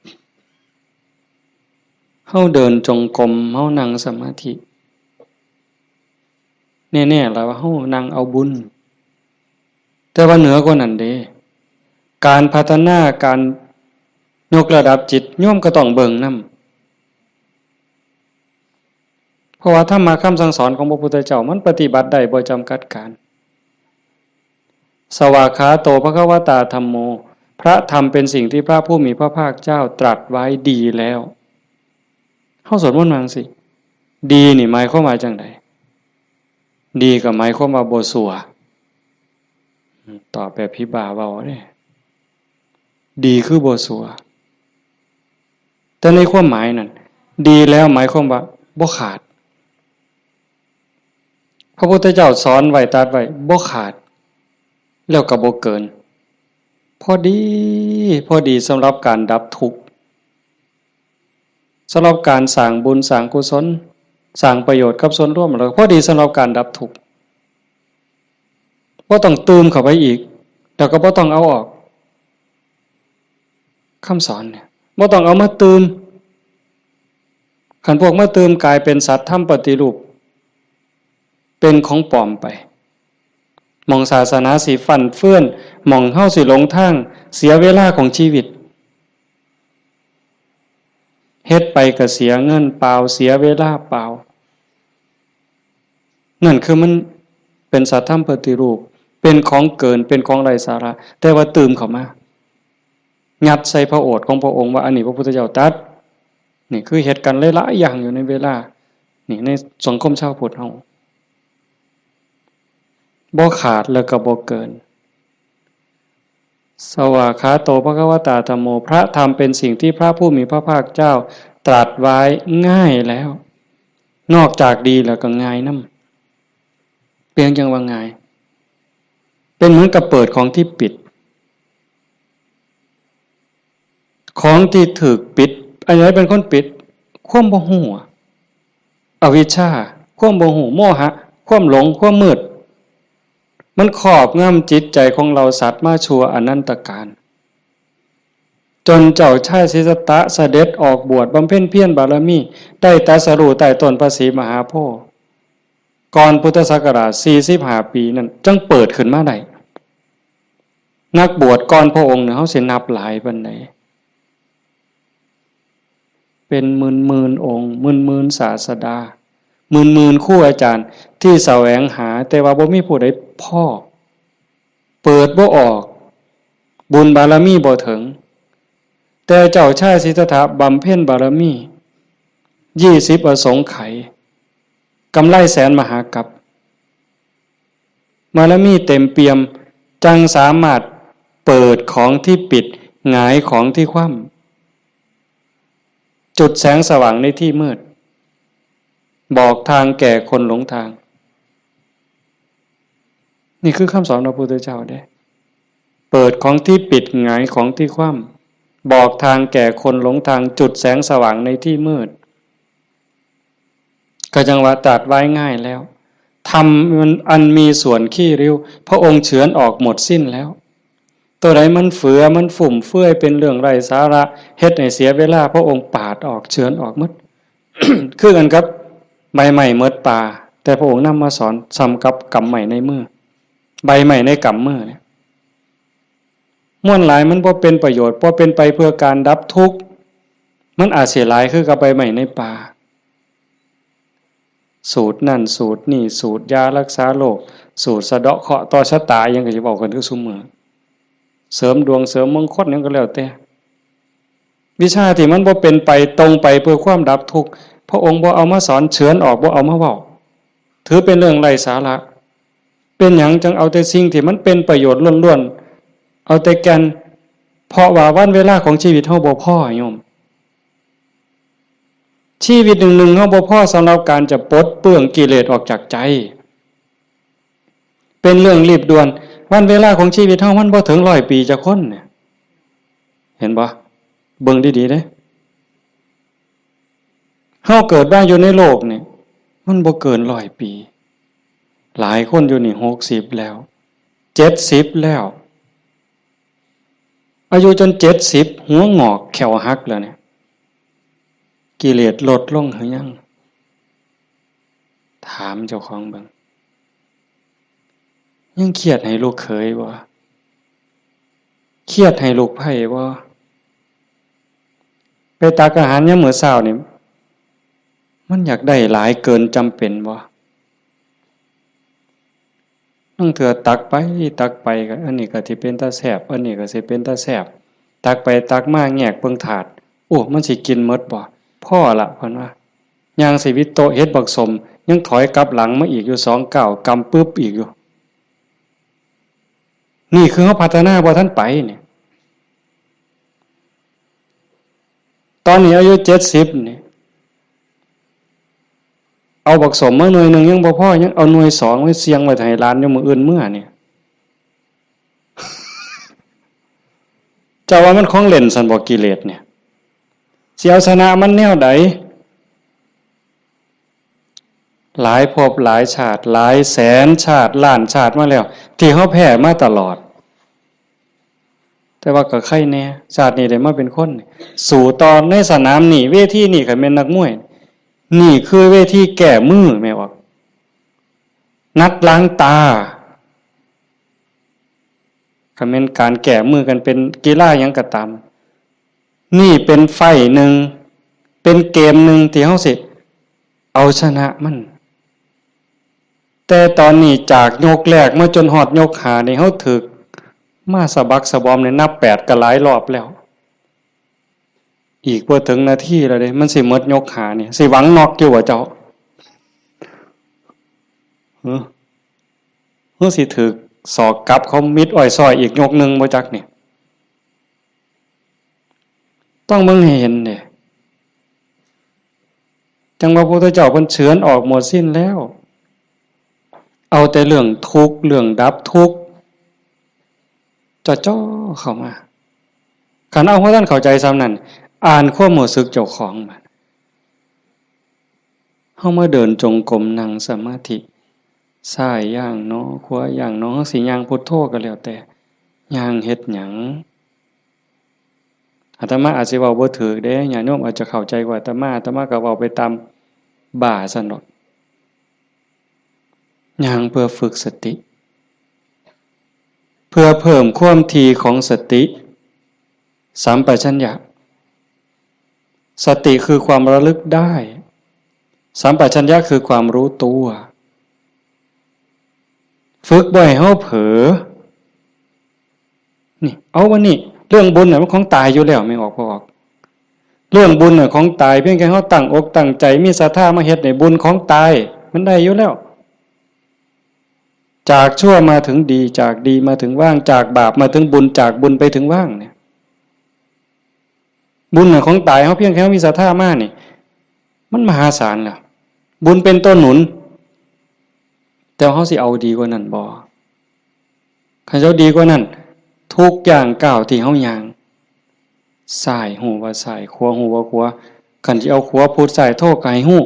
เฮาเดินจงกรม เฮานั่งสมาธิ แน่ๆ แล้วว่าเฮานั่งเอาบุญ แต่ว่าเหนือกว่านั้นเด้ การพัฒนา การยกระดับจิต โยมก็ต้องเบิ่งนำ เพราะว่าธรรมะคำสั่งสอนของพระพุทธเจ้ามันปฏิบัติได้บ่จำกัดการ สวากขาโตภควตาธัมโม พระธรรมเป็นสิ่งที่พระผู้มีพระภาคเจ้าตรัสไว้ดีแล้ว เฮาสวดมนต์ว่าจั่งซี้ ดีนี่หมายความว่าจั่งใด ดีก็หมายความว่าบ่ซั่ว ตอบแบบผีบ้าเว้าเด้ ดีคือบ่ซั่ว แต่ในความหมายนั่น ดีแล้วหมายความว่าบ่ขาด พระพุทธเจ้าสอนไว้ ตรัสไว้ บ่ขาด แล้วก็บ่เกิน พอดี พอดีสำหรับการดับทุกข์ สำหรับการสร้างบุญ สร้างกุศล สร้างประโยชน์กับส่วนรวม แล้วก็พอดีสำหรับการดับทุกข์ บ่ต้องตื่มเข้าไปอีก แล้วก็บ่ต้องเอาออก คำสอนเนี่ย บ่ต้องเอามาตื่ม คันพวกมาตื่มกลายเป็นสัตว์ธรรมปฏิรูป เป็นของปลอมไป หม่องศาสนาสิฟั่นเฟือน หม่องเฮาสิหลงทาง เสียเวลาของชีวิต เฮ็ดไปก็เสียเงินเปล่า เสียเวลาเปล่า นั่นคือมันเป็นสัตว์ธรรมปฏิรูป เป็นของเกิน เป็นของไร้สาระ แต่ว่าตื่มเข้ามา ยัดใส่พระโอษฐ์ของพระองค์ว่าอันนี้พระพุทธเจ้าตรัส นี่คือเฮ็ดกันหลายๆอย่างอยู่ในเวลา นี่ในสังคมชาวพุทธเฮา บ่ขาดแล้วก็บ่เกิน สวากขาโตภควตาธัมโม พระธรรมเป็นสิ่งที่พระผู้มีพระภาคเจ้าตรัสไว้ง่ายแล้ว นอกจากดีแล้วก็ง่ายนำ เพียงจั่งว่าง่าย เป็นเหมือนกับเปิดของที่ปิด ของที่ถูกปิด อันไหนเป็นคนปิด ความบ่ฮู้ อวิชชา ความบ่ฮู้ โมหะ ความหลง ความมืด มันครอบงำจิตใจของเราสัตว์มาชั่วอนันตกาล จนเจ้าชายสิทธัตถะเสด็จออกบวชบำเพ็ญเพียรบารมี ได้ตรัสรู้ใต้ต้นพระศรีมหาโพธิ์ ก่อนพุทธศักราชสี่สิบห้าปีนั่น จั่งเปิดขึ้นมาได้ นักบวชก่อนพระองค์เนี่ย เฮาสินับหลายปานใด เป็นหมื่นๆองค์ หมื่นๆศาสดา หมื่นๆครูอาจารย์ที่แสวงหา แต่ว่าบ่มีผู้ใดพ้อ เปิดบ่ออก บุญบารมีบ่ถึง แต่เจ้าชายสิทธัตถะบำเพ็ญบารมี ยี่สิบอสงไขย กำไรแสนมหากัป บารมีเต็มเปี่ยม จั่งสามารถเปิดของที่ปิด หงายของที่คว่ำ จุดแสงสว่างในที่มืด บอกทางแก่คนหลงทาง นี่คือคำสอนพระพุทธเจ้าเด้ เปิดของที่ปิด หงายของที่คว่ำ บอกทางแก่คนหลงทาง จุดแสงสว่างในที่มืด ก็จั่งว่าตรัสไว้ง่ายแล้ว ธรรมอันมีส่วนขี้ริ้ว พระองค์เฉือนออกหมดสิ้นแล้ว ตัวใดมันเฟือ มันฟุ่มเฟือย เป็นเรื่องไร้สาระ เฮ็ดให้เสียเวลา พระองค์ปาดออก เฉือนออกหมด คือกันกับใบไม้หมดป่า แต่พระองค์นำมาสอน ส่ำกับกำไม้ในมือ ใบไม้ในกำมือเนี่ย ม่วนหลายมันบ่เป็นประโยชน์ บ่เป็นไปเพื่อการดับทุกข์ มันอาจสิหลายคือกับใบไม้ในป่า สูตรนั่นสูตรนี่ สูตรยารักษาโรค สูตรสะเดาะเคราะห์ต่อชะตา อิหยังก็สิเว้ากันคือซุมื้อ เสริมดวงเสริมมงคลหยังก็แล้วแต่ วิชาที่มันบ่เป็นไปตรงไปเพื่อความดับทุกข์ พระองค์บ่เอามาสอน เฉือนออก บ่เอามาเว้า ถือเป็นเรื่องไร้สาระ เป็นหยังจั่งเอาแต่สิ่งที่มันเป็นประโยชน์ล้วนๆ เอาแต่แก่น เพราะว่าวันเวลาของชีวิตเฮาบ่พอโยม ชีวิตหนึ่งๆเฮาบ่พอสำหรับการจะปลดเปลื้องกิเลสออกจากใจ เป็นเรื่องรีบด่วน วันเวลาของชีวิตเฮามันบ่ถึงร้อยปีจักคนเนี่ย เห็นบ่ เบิ่งดีๆเด้ เฮาเกิดมาอยู่ในโลกนี่ มันบ่เกินร้อยปี หลายคนอยู่นี่หกสิบแล้ว เจ็ดสิบแล้ว อายุจนเจ็ดสิบ หัวงอกแข้วหักแล้วเนี่ย กิเลสลดลงหรือยัง ถามเจ้าของเบิ่ง ยังเครียดให้ลูกเขยบ่ เครียดให้ลูกไพร่บ่ ไปตักอาหารยามมื้อเช้านี่ มันอยากได้หลายเกินจำเป็นบ่ ลางเทื่อตักไปตักไปก็ อันนี้ก็สิเป็นตาแซ่บ อันนี้ก็สิเป็นตาแซ่บ ตักไปตักมาแงกเบิ่งถาด โอ้ มันสิกินหมดบ่ พอละ เพิ่นว่า ย่างสิวิดโต๊ะเฮ็ดบักสม ยังถอยกลับหลังมาอีกอยู่สองก้าว กำปึ๊บอีกอยู่ นี่คือเฮาพัฒนาบ่ทันไปเนี่ย ตอนนี้อายุเจ็ดสิบนี่ เอาบักสมมาหน่วยหนึ่งยังบ่พอ ยังเอาหน่วยสองไว้เสี่ยงไว้ให้หลานอยู่มื้ออื่นเมือนี่ เจ้าว่ามันของเล่นซั่นบ่ กิเลสเนี่ย สิเอาชนะมันแนวใด หลายภพหลายชาติ หลายแสนชาติ ล้านชาติมาแล้ว ที่เฮาแพ้มาตลอด แต่ว่าก็ไคแน่ ชาตินี้ได้มาเป็นคน สู้ต่อในสนามนี่ เวทีนี่ คันแม่นนักมวย นี่คือเวทีแก้มือ แม่นบ่ นัดล้างตา คันแม่นการแก้มือกันเป็นกีฬาหยังก็ตาม นี่เป็นไฟต์หนึ่ง เป็นเกมหนึ่งที่เฮาสิเอาชนะมัน แต่ตอนนี้จากยกแรกมาจนฮอดยกห้านี่ เฮาถืกมาสะบักสะบอมนี่ นับแปดก็หลายรอบแล้ว อีกบ่ถึงนาทีแล้วเด้ มันสิหมดยกห้านี่ สิหวังน็อกอยู่บ่เจ้า หึ หรือสิถืกศอกกลับเขามิดอ้อยซ้อยอีกยกหนึ่งบ่จักนี่ ต้องเบิ่งให้เห็นเด้ จั่งว่าพระพุทธเจ้าเพิ่นเฉือนออกหมดสิ้นแล้ว เอาแต่เรื่องทุกข์ เรื่องดับทุกข์ จ่อๆเข้ามา คันเอาบ่ทันเข้าใจส่ำนั้น อ่านความรู้สึกเจ้าของบัด เฮามาเดินจงกรม นั่งสมาธิ ซ้ายย่างหนอ ขวาย่างหนอ เฮาสิย่างพุทโธก็แล้วแต่ ย่างเฮ็ดหยัง ถ อาตมาอาจสิเว้าบ่ถูกเด้ ญาติโยมอาจจะเข้าใจกว่าอาตมา อาตมาก็เว้าไปตามบ้าซั่นดอก ย่างเพื่อฝึกสติ เพื่อเพิ่มความถี่ของสติ สัมปชัญญะ สติคือความระลึกได้ สัมปชัญญะคือความรู้ตัว ฝึกบ่ให้เฮาเผลอ นี่ เอาวันนี้ เรื่องบุญน่ะมันของตายอยู่แล้ว แม่นออกบ่ออก เรื่องบุญน่ะของตาย เพียงแค่เฮาตั้งอกตั้งใจ มีศรัทธามาเฮ็ดนี่ บุญของตาย มันได้อยู่แล้ว จากชั่วมาถึงดี จากดีมาถึงว่าง จากบาปมาถึงบุญ จากบุญไปถึงว่างเนี่ย บุญน่ะของตาย เฮาเพียงแค่เฮามีศรัทธามานี่ มันมหาศาลล่ะ บุญเป็นตัวหนุน แต่เฮาสิเอาดีกว่านั้นบ่ คันสิเอาดีกว่านั้น ทุกย่างก้าวที่เฮาย่าง ซ้ายฮู้ว่าซ้าย ขวาฮู้ว่าขวา คันสิเอาขวาพุทซ้ายโธก็ให้ฮู้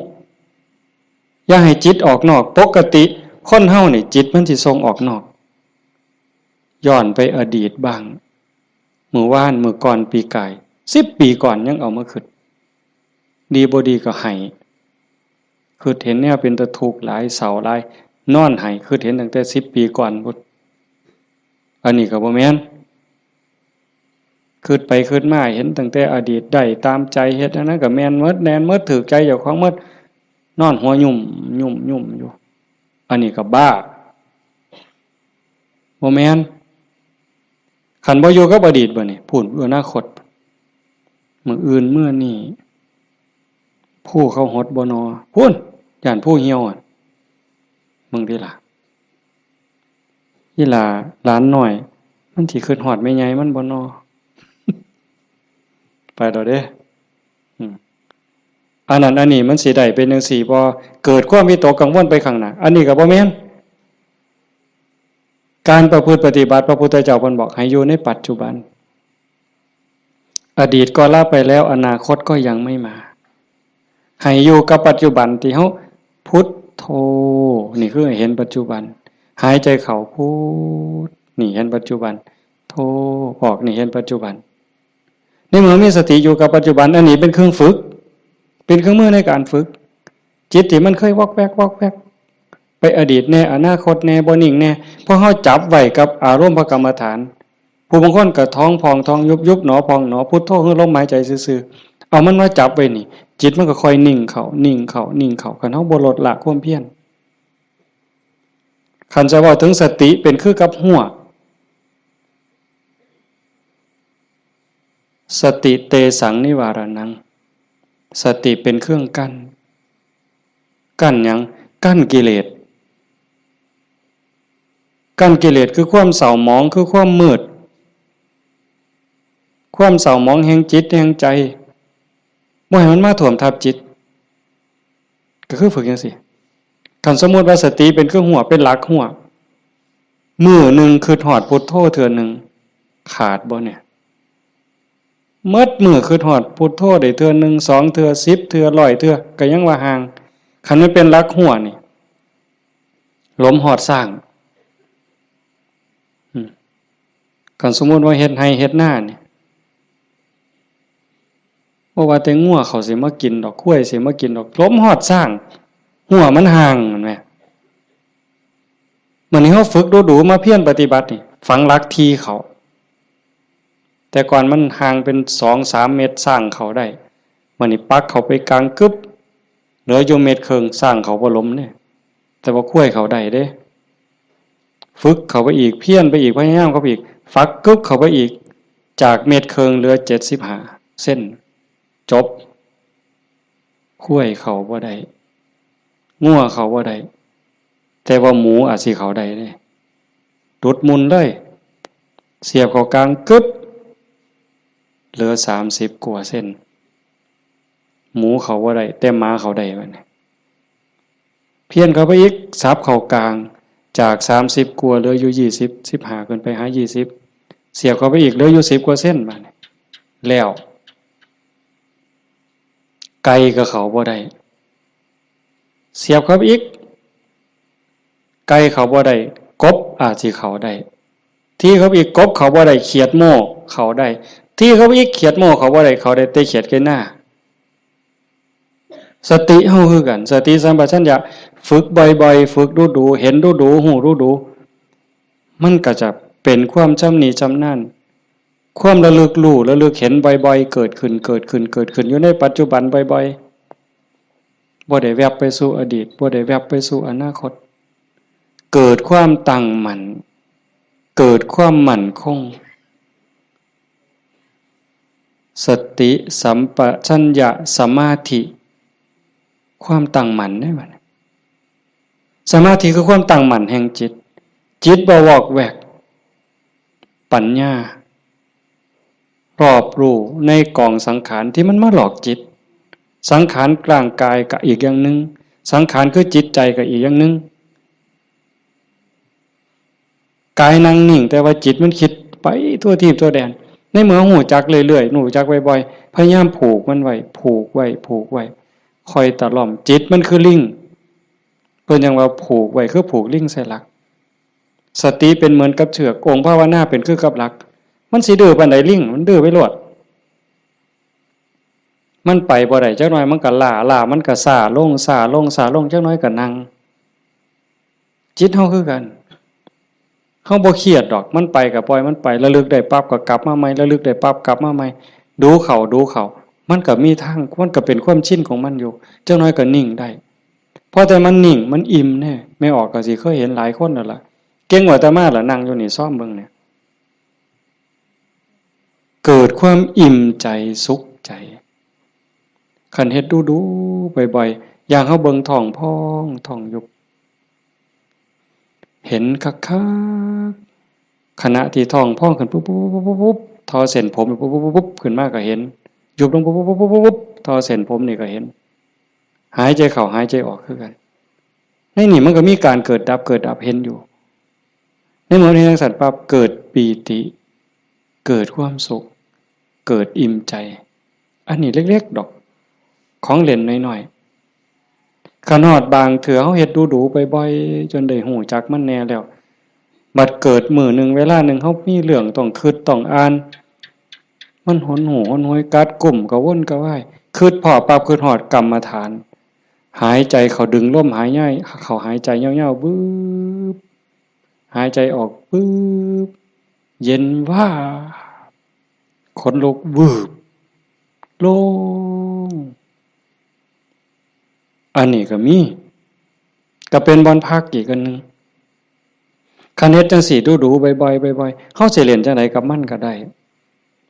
อย่าให้จิตออกนอก ปกติคนเฮานี่จิตมันสิส่งออกนอก ย้อนไปอดีตบ้าง มื้อวาน มื้อก่อน ปีกาย สิบปีก่อนยังเอามาคิด ดีบ่ดีก็ไห้ คิดเห็นแนวเป็นตาทุกข์หลาย เศร้าหลาย นอนไห้ คิดเห็นตั้งแต่สิบปีก่อนพุ้น อันนี้ก็บ่แม่น คิดไปคิดมาเห็นตั้งแต่อดีต ได้ตามใจ เฮ็ดอันนั้นก็แม่นหมด แม่นหมด ถูกใจเจ้าของหมด นอนหัวยุ่มยุ่มยุ่มอยู่ อันนี้ก็บ้า บ่แม่น คันบ่อยู่กับอดีตบัดนี้ พู้น อนาคต มื้ออื่นมื้อนี้ ผู้เขาหดบ่นอ พู้น ย่านผู้เหี่ยวอะ มึงติล่ะ อีหล่าหลานน้อย มันสิคิดฮอดแม่ใหญ่มันบ่นอ ไปแล้วเด้ อืม อันนั้นอันนี้มันสิได้เป็นจั่งซี้บ่ เกิดความวิตกกังวลไปข้างหน้า อันนี้ก็บ่แม่น การประพฤติปฏิบัติ พระพุทธเจ้าเพิ่นบอกให้อยู่ในปัจจุบัน อดีตก็ละไปแล้ว อนาคตก็ยังไม่มา ให้อยู่กับปัจจุบันที่เฮาพุทโธ นี่คือให้เห็นปัจจุบัน หายใจเข้าพุท นี่เห็นปัจจุบัน โธ ออก นี่เห็นปัจจุบัน ในเมื่อมีสติอยู่กับปัจจุบัน อันนี้เป็นเครื่องฝึก เป็นเครื่องมือในการฝึก จิตที่มันเคยวอกแวกวอกแวก ไปอดีตแน่ อนาคตแน่ บ่นิ่งแน่ พอเฮาจับไว้กับอารมณ์พระกรรมฐาน ผู้บางคนก็ท้องพองท้องยุบ ยุบหนอพองหนอ พุทโธคือลมหายใจซื่อๆ เอามันมาจับไว้นี่ จิตมันก็ค่อยนิ่งเข้า นิ่งเข้า นิ่งเข้า คันเฮาบ่ลดละความเพียร คันจะเว้าถึงสติเป็นคือกับฮั้ว สติเตสังนิวารานัง สติเป็นเครื่องกั้น กั้นหยัง กั้นกิเลส กั้นกิเลสคือความเศร้าหมอง คือความมืด ความเศร้าหมองแห่งจิตแห่งใจ บ่ให้มันมาท่วมทับจิต ก็คือฝึกจั่งซี้ คันสมมุติว่าสติเป็นเครื่องฮั้ว เป็นหลักฮั้ว มื้อหนึ่งคิดฮอดพุทโธเทื่อหนึ่ง ขาดบ่เนี่ย หมดมื้อคิดฮอดพุทโธได้เทื่อหนึ่ง สองเทื่อ สิบเทื่อ ร้อยเทื่อ ก็ยังว่าห่าง คันมันเป็นหลักฮั้วนี่ หลมฮอดซ้าง อืม คันสมมุติว่าเฮ็ดไร่เฮ็ดนานี่ บ่ว่าแต่งัวเขาสิมากินดอก ควายสิมากินดอก หลมฮอดซ้าง ฮั้วมันห่าง แม่นบ่ มื้อนี้เฮาฝึกดูๆ มาเพียรปฏิบัตินี่ ฝังหลักที่เข้า แต่ก่อนมันห่างเป็นสองสามเมตร ซ้างเข้าได้ มื้อนี้ปักเข้าไปกลางกึ๊บ เหลืออยู่เมตรครึ่ง ซ้างเข้าบ่หลมเด้ แต่ว่าควายเข้าได้เด้ ฝึกเข้าไปอีก เพียรไปอีก พยายามเข้าไปอีก ฝักกึ๊บเข้าไปอีก จากเมตรครึ่งเหลือเจ็ดสิบห้าเซน จบ ควายเข้าบ่ได้ งัวเข้าบ่ได้ แต่ว่าหมูอาจสิเข้าได้เด้ ดุดมุ่นเลย เสียบเข้ากลางกึ๊บ เหลือสามสิบกว่าเซน หมูเข้าบ่ได้ แต่หมาเข้าได้บัดนี้ เพี้ยนเข้าไปอีก สับเข้ากลาง จากสามสิบกว่าเหลืออยู่ยี่สิบ สิบห้า ขึ้นไปหายี่สิบ เสียบเข้าไปอีก เหลืออยู่สิบกว่าเซนบัดนี้ แล้ว ไก่ก็เข้าบ่ได้ เสียบเข้าไปอีก ไก่เข้าบ่ได้ กบอาจสิเข้าได้ ที่เข้าไปอีก กบเข้าบ่ได้ เขียดโม่เข้าได้ ที่เขาอีกเขียดโม่เขาบ่ได้ เขาได้แต่เขียดไก่หน้า สติเฮาคือกัน สติสัมปชัญญะ ฝึกบ่อยๆ ฝึกดูๆ เห็นดูๆ ฮู้ดูๆ มันก็จะเป็นความชำนิชำนาญ ความระลึกรู้ ระลึกเห็นบ่อยๆ เกิดขึ้น เกิดขึ้น เกิดขึ้น อยู่ในปัจจุบันบ่อยๆ บ่ได้แวบไปสู่อดีต บ่ได้แวบไปสู่อนาคต เกิดความตั้งมั่น เกิดความมั่นคง สติสัมปชัญญะสมาธิ ความตั้งมั่นได้บัดนี้ สมาธิคือความตั้งมั่นแห่งจิต จิตบ่วอกแวก ปัญญา รอบรู้ในกองสังขารที่มันมาหลอกจิต สังขารร่างกายก็อีกอย่างหนึ่ง สังขารคือจิตใจก็อีกอย่างหนึ่ง กายนั่งนิ่ง แต่ว่าจิตมันคิดไปทั่วทีปทั่วแดน ในเมื่อฮู้จักเรื่อยๆ ฮู้จักบ่อยๆ พยายามผูกมันไว้ ผูกไว้ ผูกไว้ คอยตะล่อม จิตมันคือลิง เพิ่นยังว่าผูกไว้คือผูกลิงใส่หลัก สติเป็นเหมือนกับเชือก องค์ภาวนาเป็นคือกับหลัก มันสิดื้อปานใดลิง มันดื้อไปโลด มันไปบ่ได้ จักหน่อยมันก็ล้า ล้ามันก็ซ้าลง ซ้าลง ซ้าลง จักหน่อยก็นั่ง จิตเฮาคือกัน เฮาบ่เครียดดอก มันไปก็ปล่อยมันไป ระลึกได้ปั๊บก็กลับมาใหม่ ระลึกได้ปั๊บกลับมาใหม่ ดูเข้า ดูเข้า มันก็มีทาง มันก็เป็นความชินของมันอยู่ จักหน่อยก็นิ่งได้ พอแต่มันนิ่ง มันอิ่มแน่ แม่ออกก็สิเคยเห็นหลายคนแล้วล่ะ เก่งกว่าอาตมาล่ะ นั่งอยู่นี่ ซอมเบิ่งเนี่ย เกิดความอิ่มใจสุขใจ คันเฮ็ดดูๆ บ่อยๆ อย่างเฮาเบิ่งท้องพองท้องยุบ เห็นคักๆ ขณะที่ท้องพองขึ้นปุ๊บปุ๊บปุ๊บปุ๊บปุ๊บ ทอเส้นผมปุ๊บปุ๊บปุ๊บปุ๊บ ขึ้นมาก็เห็น ยุบลงปุ๊บปุ๊บปุ๊บปุ๊บปุ๊บ ทอเส้นผมนี่ก็เห็น หายใจเข้าหายใจออกคือกัน ในนี่มันก็มีการเกิดดับ เกิดดับเห็นอยู่ ในเมื่อเห็นจั่งซั้นปั๊บ เกิดปีติ เกิดความสุข เกิดอิ่มใจ อันนี้เล็กๆ ดอก ของเล่นน้อยๆ คันฮอดบางเทื่อเฮาเฮ็ดดูๆ บ่อยๆ จนได้ฮู้จักมันแน่แล้ว บัดเกิดมื้อหนึ่งเวลาหนึ่งเฮามีเรื่องต้องคิดต้องอ่าน มันหนหูหนหวย กัดกุ้มกระวนกระวาย คิดพ้อปั๊บ คิดฮอดกรรมฐาน หายใจเข้า ดึงลมหายใจเข้า หายใจยาวๆ บึบ หายใจออก ปึ๊บ เย็นวาบ ขนลุก วืบ โล่ง อันนี้ก็มี ก็เป็นบ่อนพักอีกอันหนึ่ง คันเฮ็ดจั่งซี้ดูๆ บ่อยๆ บ่อยๆ เฮาสิเล่นจั่งใดกับมันก็ได้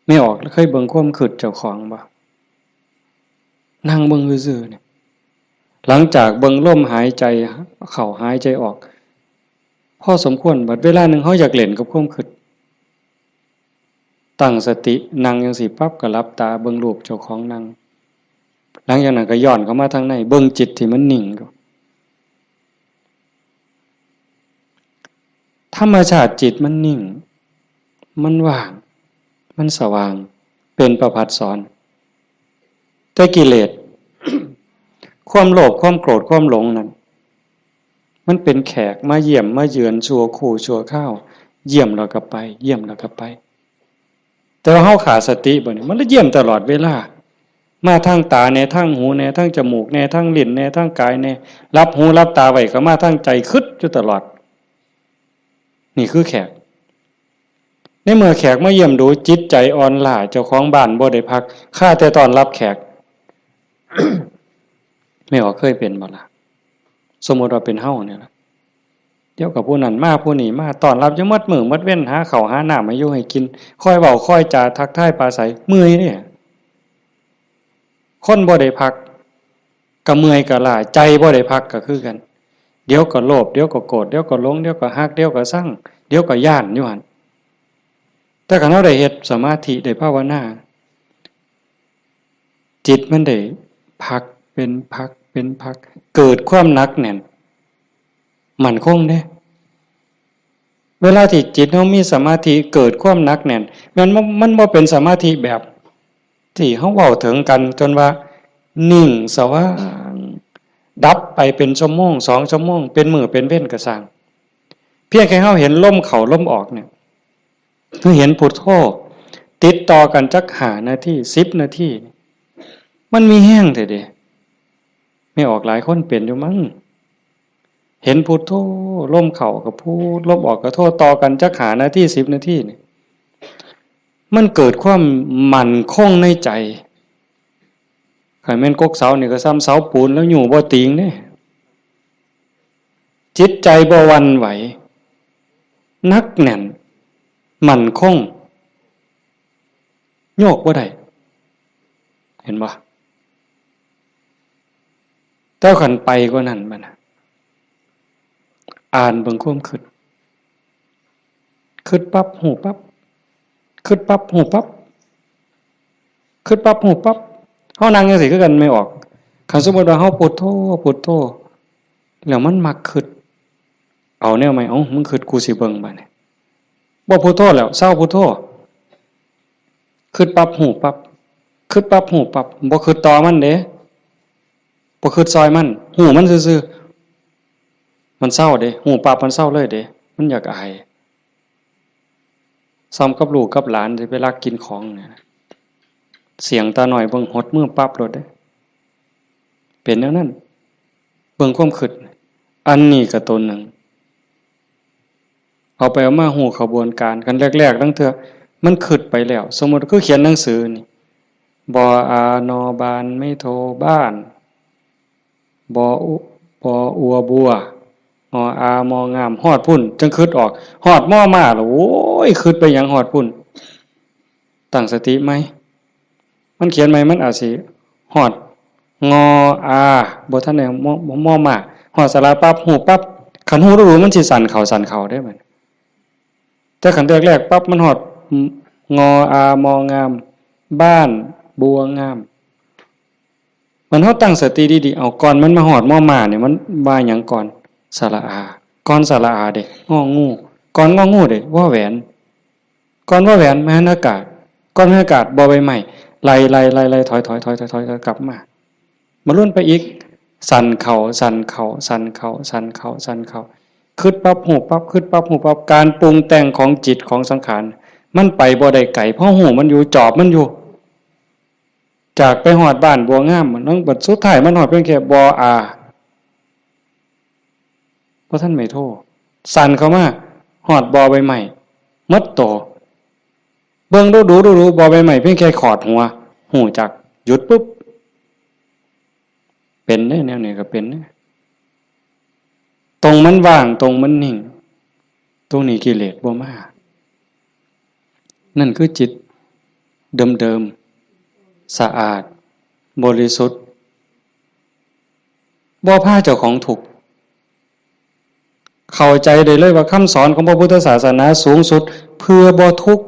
แม่ออกเคยเบิ่งความคิดเจ้าของบ่ นั่งเบิ่งซื่อๆ เนี่ย หลังจากเบิ่งลมหายใจเข้าหายใจออก พอสมควร บัดเวลาหนึ่งเฮาอยากเล่นกับความคิด ตั้งสติ นั่งจั่งซี้ปั๊บก็หลับตาเบิ่งรูปเจ้าของนั่ง หลังจากนั้นก็ย้อนเข้ามาทางใน เบิ่งจิตที่มันนิ่งอยู่ ธรรมชาติจิตมันนิ่ง มันว่าง มันสว่าง เป็นประภัสสร แต่กิเลส ความโลภ ความโกรธ ความหลงนั่น มันเป็นแขกมาเยี่ยมมาเยือนชั่วครู่ชั่วคราว เยี่ยมแล้วก็ไป เยี่ยมแล้วก็ไป แต่ว่าเฮาขาดสติบ่นี่ มันเลยเยี่ยมตลอดเวลา มาทางตาแน่ ทางหูแน่ ทางจมูกแน่ ทางลิ้นแน่ ทางกายแน่ หลับหูหลับตาไว้ก็มาทางใจ คิดอยู่ตลอด นี่คือแขก ในเมื่อแขกมาเยี่ยมดู จิตใจอ่อนล้า เจ้าของบ้านบ่ได้พัก คาแต่ต้อนรับแขก แม่ออกเคยเป็นบ่ล่ะ สมมุติว่าเป็นเฮาเนี่ยล่ะ เดี๋ยวก็ผู้นั้นมาผู้นี้มา ต้อนรับอยู่หมดมื้อหมดเว็น หาข้าวหาน้ำให้อยู่ให้กิน คอยเว้าคอยจาทักทายปราศรัย เมื่อยเด้ คนบ่ได้พัก ก็เมื่อยก็ล้า ใจบ่ได้พักก็คือกัน เดี๋ยวก็โลภ เดี๋ยวก็โกรธ เดี๋ยวก็หลง เดี๋ยวก็ฮัก เดี๋ยวก็ซัง เดี๋ยวก็ย้านอยู่หั่น แต่คันเฮาได้เฮ็ดสมาธิ ได้ภาวนา จิตมันได้พักเป็นพักเป็นพัก เกิดความหนักแน่น มั่นคงเด้ เวลาที่จิตเฮามีสมาธิ เกิดความหนักแน่น มันบ่ มันบ่เป็นสมาธิแบบที่เฮาเว้าถึงกัน จนว่านิ่งสว่าง ดับไปเป็นชั่วโมง สองชั่วโมง เป็นมื้อเป็นเว็นก็ซ่าง เพียงแค่เฮาเห็นลมเข้าลมออกเนี่ย คือเห็นพุทโธ ติดต่อกันจักห้านาที สิบนาที มันมีแฮงแท้เด้ แม่ออกหลายคนเป็นอยู่มั้ง เห็นพุทโธ ลมเข้าก็พุท ลมออกก็โธ ต่อกันจักห้านาที สิบนาทีนี่ มันเกิดความมั่นคงในใจ คันแม่นกกเสานี่ก็ส่ำเสาปูนแล้วอยู่บ่ติงเด้ จิตใจบ่หวั่นไหว หนักแน่น มั่นคง โยกบ่ได้ เห็นบ่ แต่คันไปกว่านั้นบัดน่ะ อ่านเบิ่งความคิด คิดปั๊บ ฮู้ปั๊บ คิดปั๊บ ฮู้ปั๊บ คิดปั๊บ ฮู้ปั๊บ เฮานั่งจั่งซี้คือกันแม่ออก คันสมมุติว่าเฮาพุทโธ พุทโธ แล้วมันมักคิด เอาแนวใหม่ เอ้า มึงคิด กูสิเบิ่งบัดนี้ บ่พุทโธแล้ว เซาพุทโธ คิดปั๊บ ฮู้ปั๊บ คิดปั๊บ ฮู้ปั๊บ บ่คิดต่อมันเด้ บ่คิดซอยมัน ฮู้มันซื่อๆ มันเซาเด้ ฮู้ปั๊บมันเซาเลยเด้ มันอยากอาย ส่ำกับลูกกับหลานสิไปลักกินของเนี่ย เสี้ยงตาน้อยเบิ่งหดมือปั๊บโลดเด้ เป็นแนวนั้น เบิ่งความคิด อันนี้ก็ตัวหนึ่ง เอาไปเอามาฮู้ขบวนการ คันแรกๆ ลางเทื่อ มันคิดไปแล้ว สมมุติคือเขียนหนังสือนี่ บออา นอ บาน ไม้โท บ้าน บออุ บออัว บัว งออา มอ งาม ฮอดพุ้น จั่งคิดออก ฮอดมอ มาแล้ว โอ้ย คิดไปหยังฮอดพุ้น ตั้งสติใหม่ มันเขียนใหม่ มันอาจสิฮอด งออา บ่ทันได้ มอ มอ มา ฮอดสระปั๊บ ฮู้ปั๊บ คันฮู้ดูๆ มันสิสั้นเข้า สั้นเข้าเด้บัด แต่คันแรกๆ ปั๊บ มันฮอด งออา มอ งาม บ้าน บัวงาม มันเฮาตั้งสติดีๆ เอา ก่อนมันมาฮอด มอ มา เนี่ย มันว่าหยังก่อน สระอา ก่อนสระอาเด้ งองู ก่อนงองูเด้ วอแหวน ก่อนวอแหวน มหันอากาศ ก่อนมหันอากาศ บอใบไม้ ไล่ๆๆๆ ถอยๆๆๆ กลับมา มาลุ้นไปอีก สั้นเข้า สั้นเข้า สั้นเข้า สั้นเข้า สั้นเข้า คิดปั๊บ ฮู้ปั๊บ คิดปั๊บ ฮู้ปั๊บ การปรุงแต่งของจิตของสังขาร มันไปบ่ได้ไกล เพราะฮู้มันอยู่ จอบมันอยู่ จากไปฮอดบ้านบัวงาม มันบัดสุดท้ายมันฮอดเพียงแค่ บออา บ่ทันไม้โท สั้นเข้ามา ฮอดบอใบไม้ หมดโต เบิ่งดูๆๆ บอใบไม้เพียงแค่ขอดหัว ฮู้จัก หยุดปุ๊บ เป็นเด้ แนวนี้ก็เป็นเด้ ตรงมันว่าง ตรงมันนิ่ง ตรงนี้กิเลสบ่มา นั่นคือจิตเดิมๆ สะอาด บริสุทธิ์ บ่พาเจ้าของทุกข์ เข้าใจได้เลยว่าคำสอนของพระพุทธศาสนาสูงสุดเพื่อบ่ทุกข์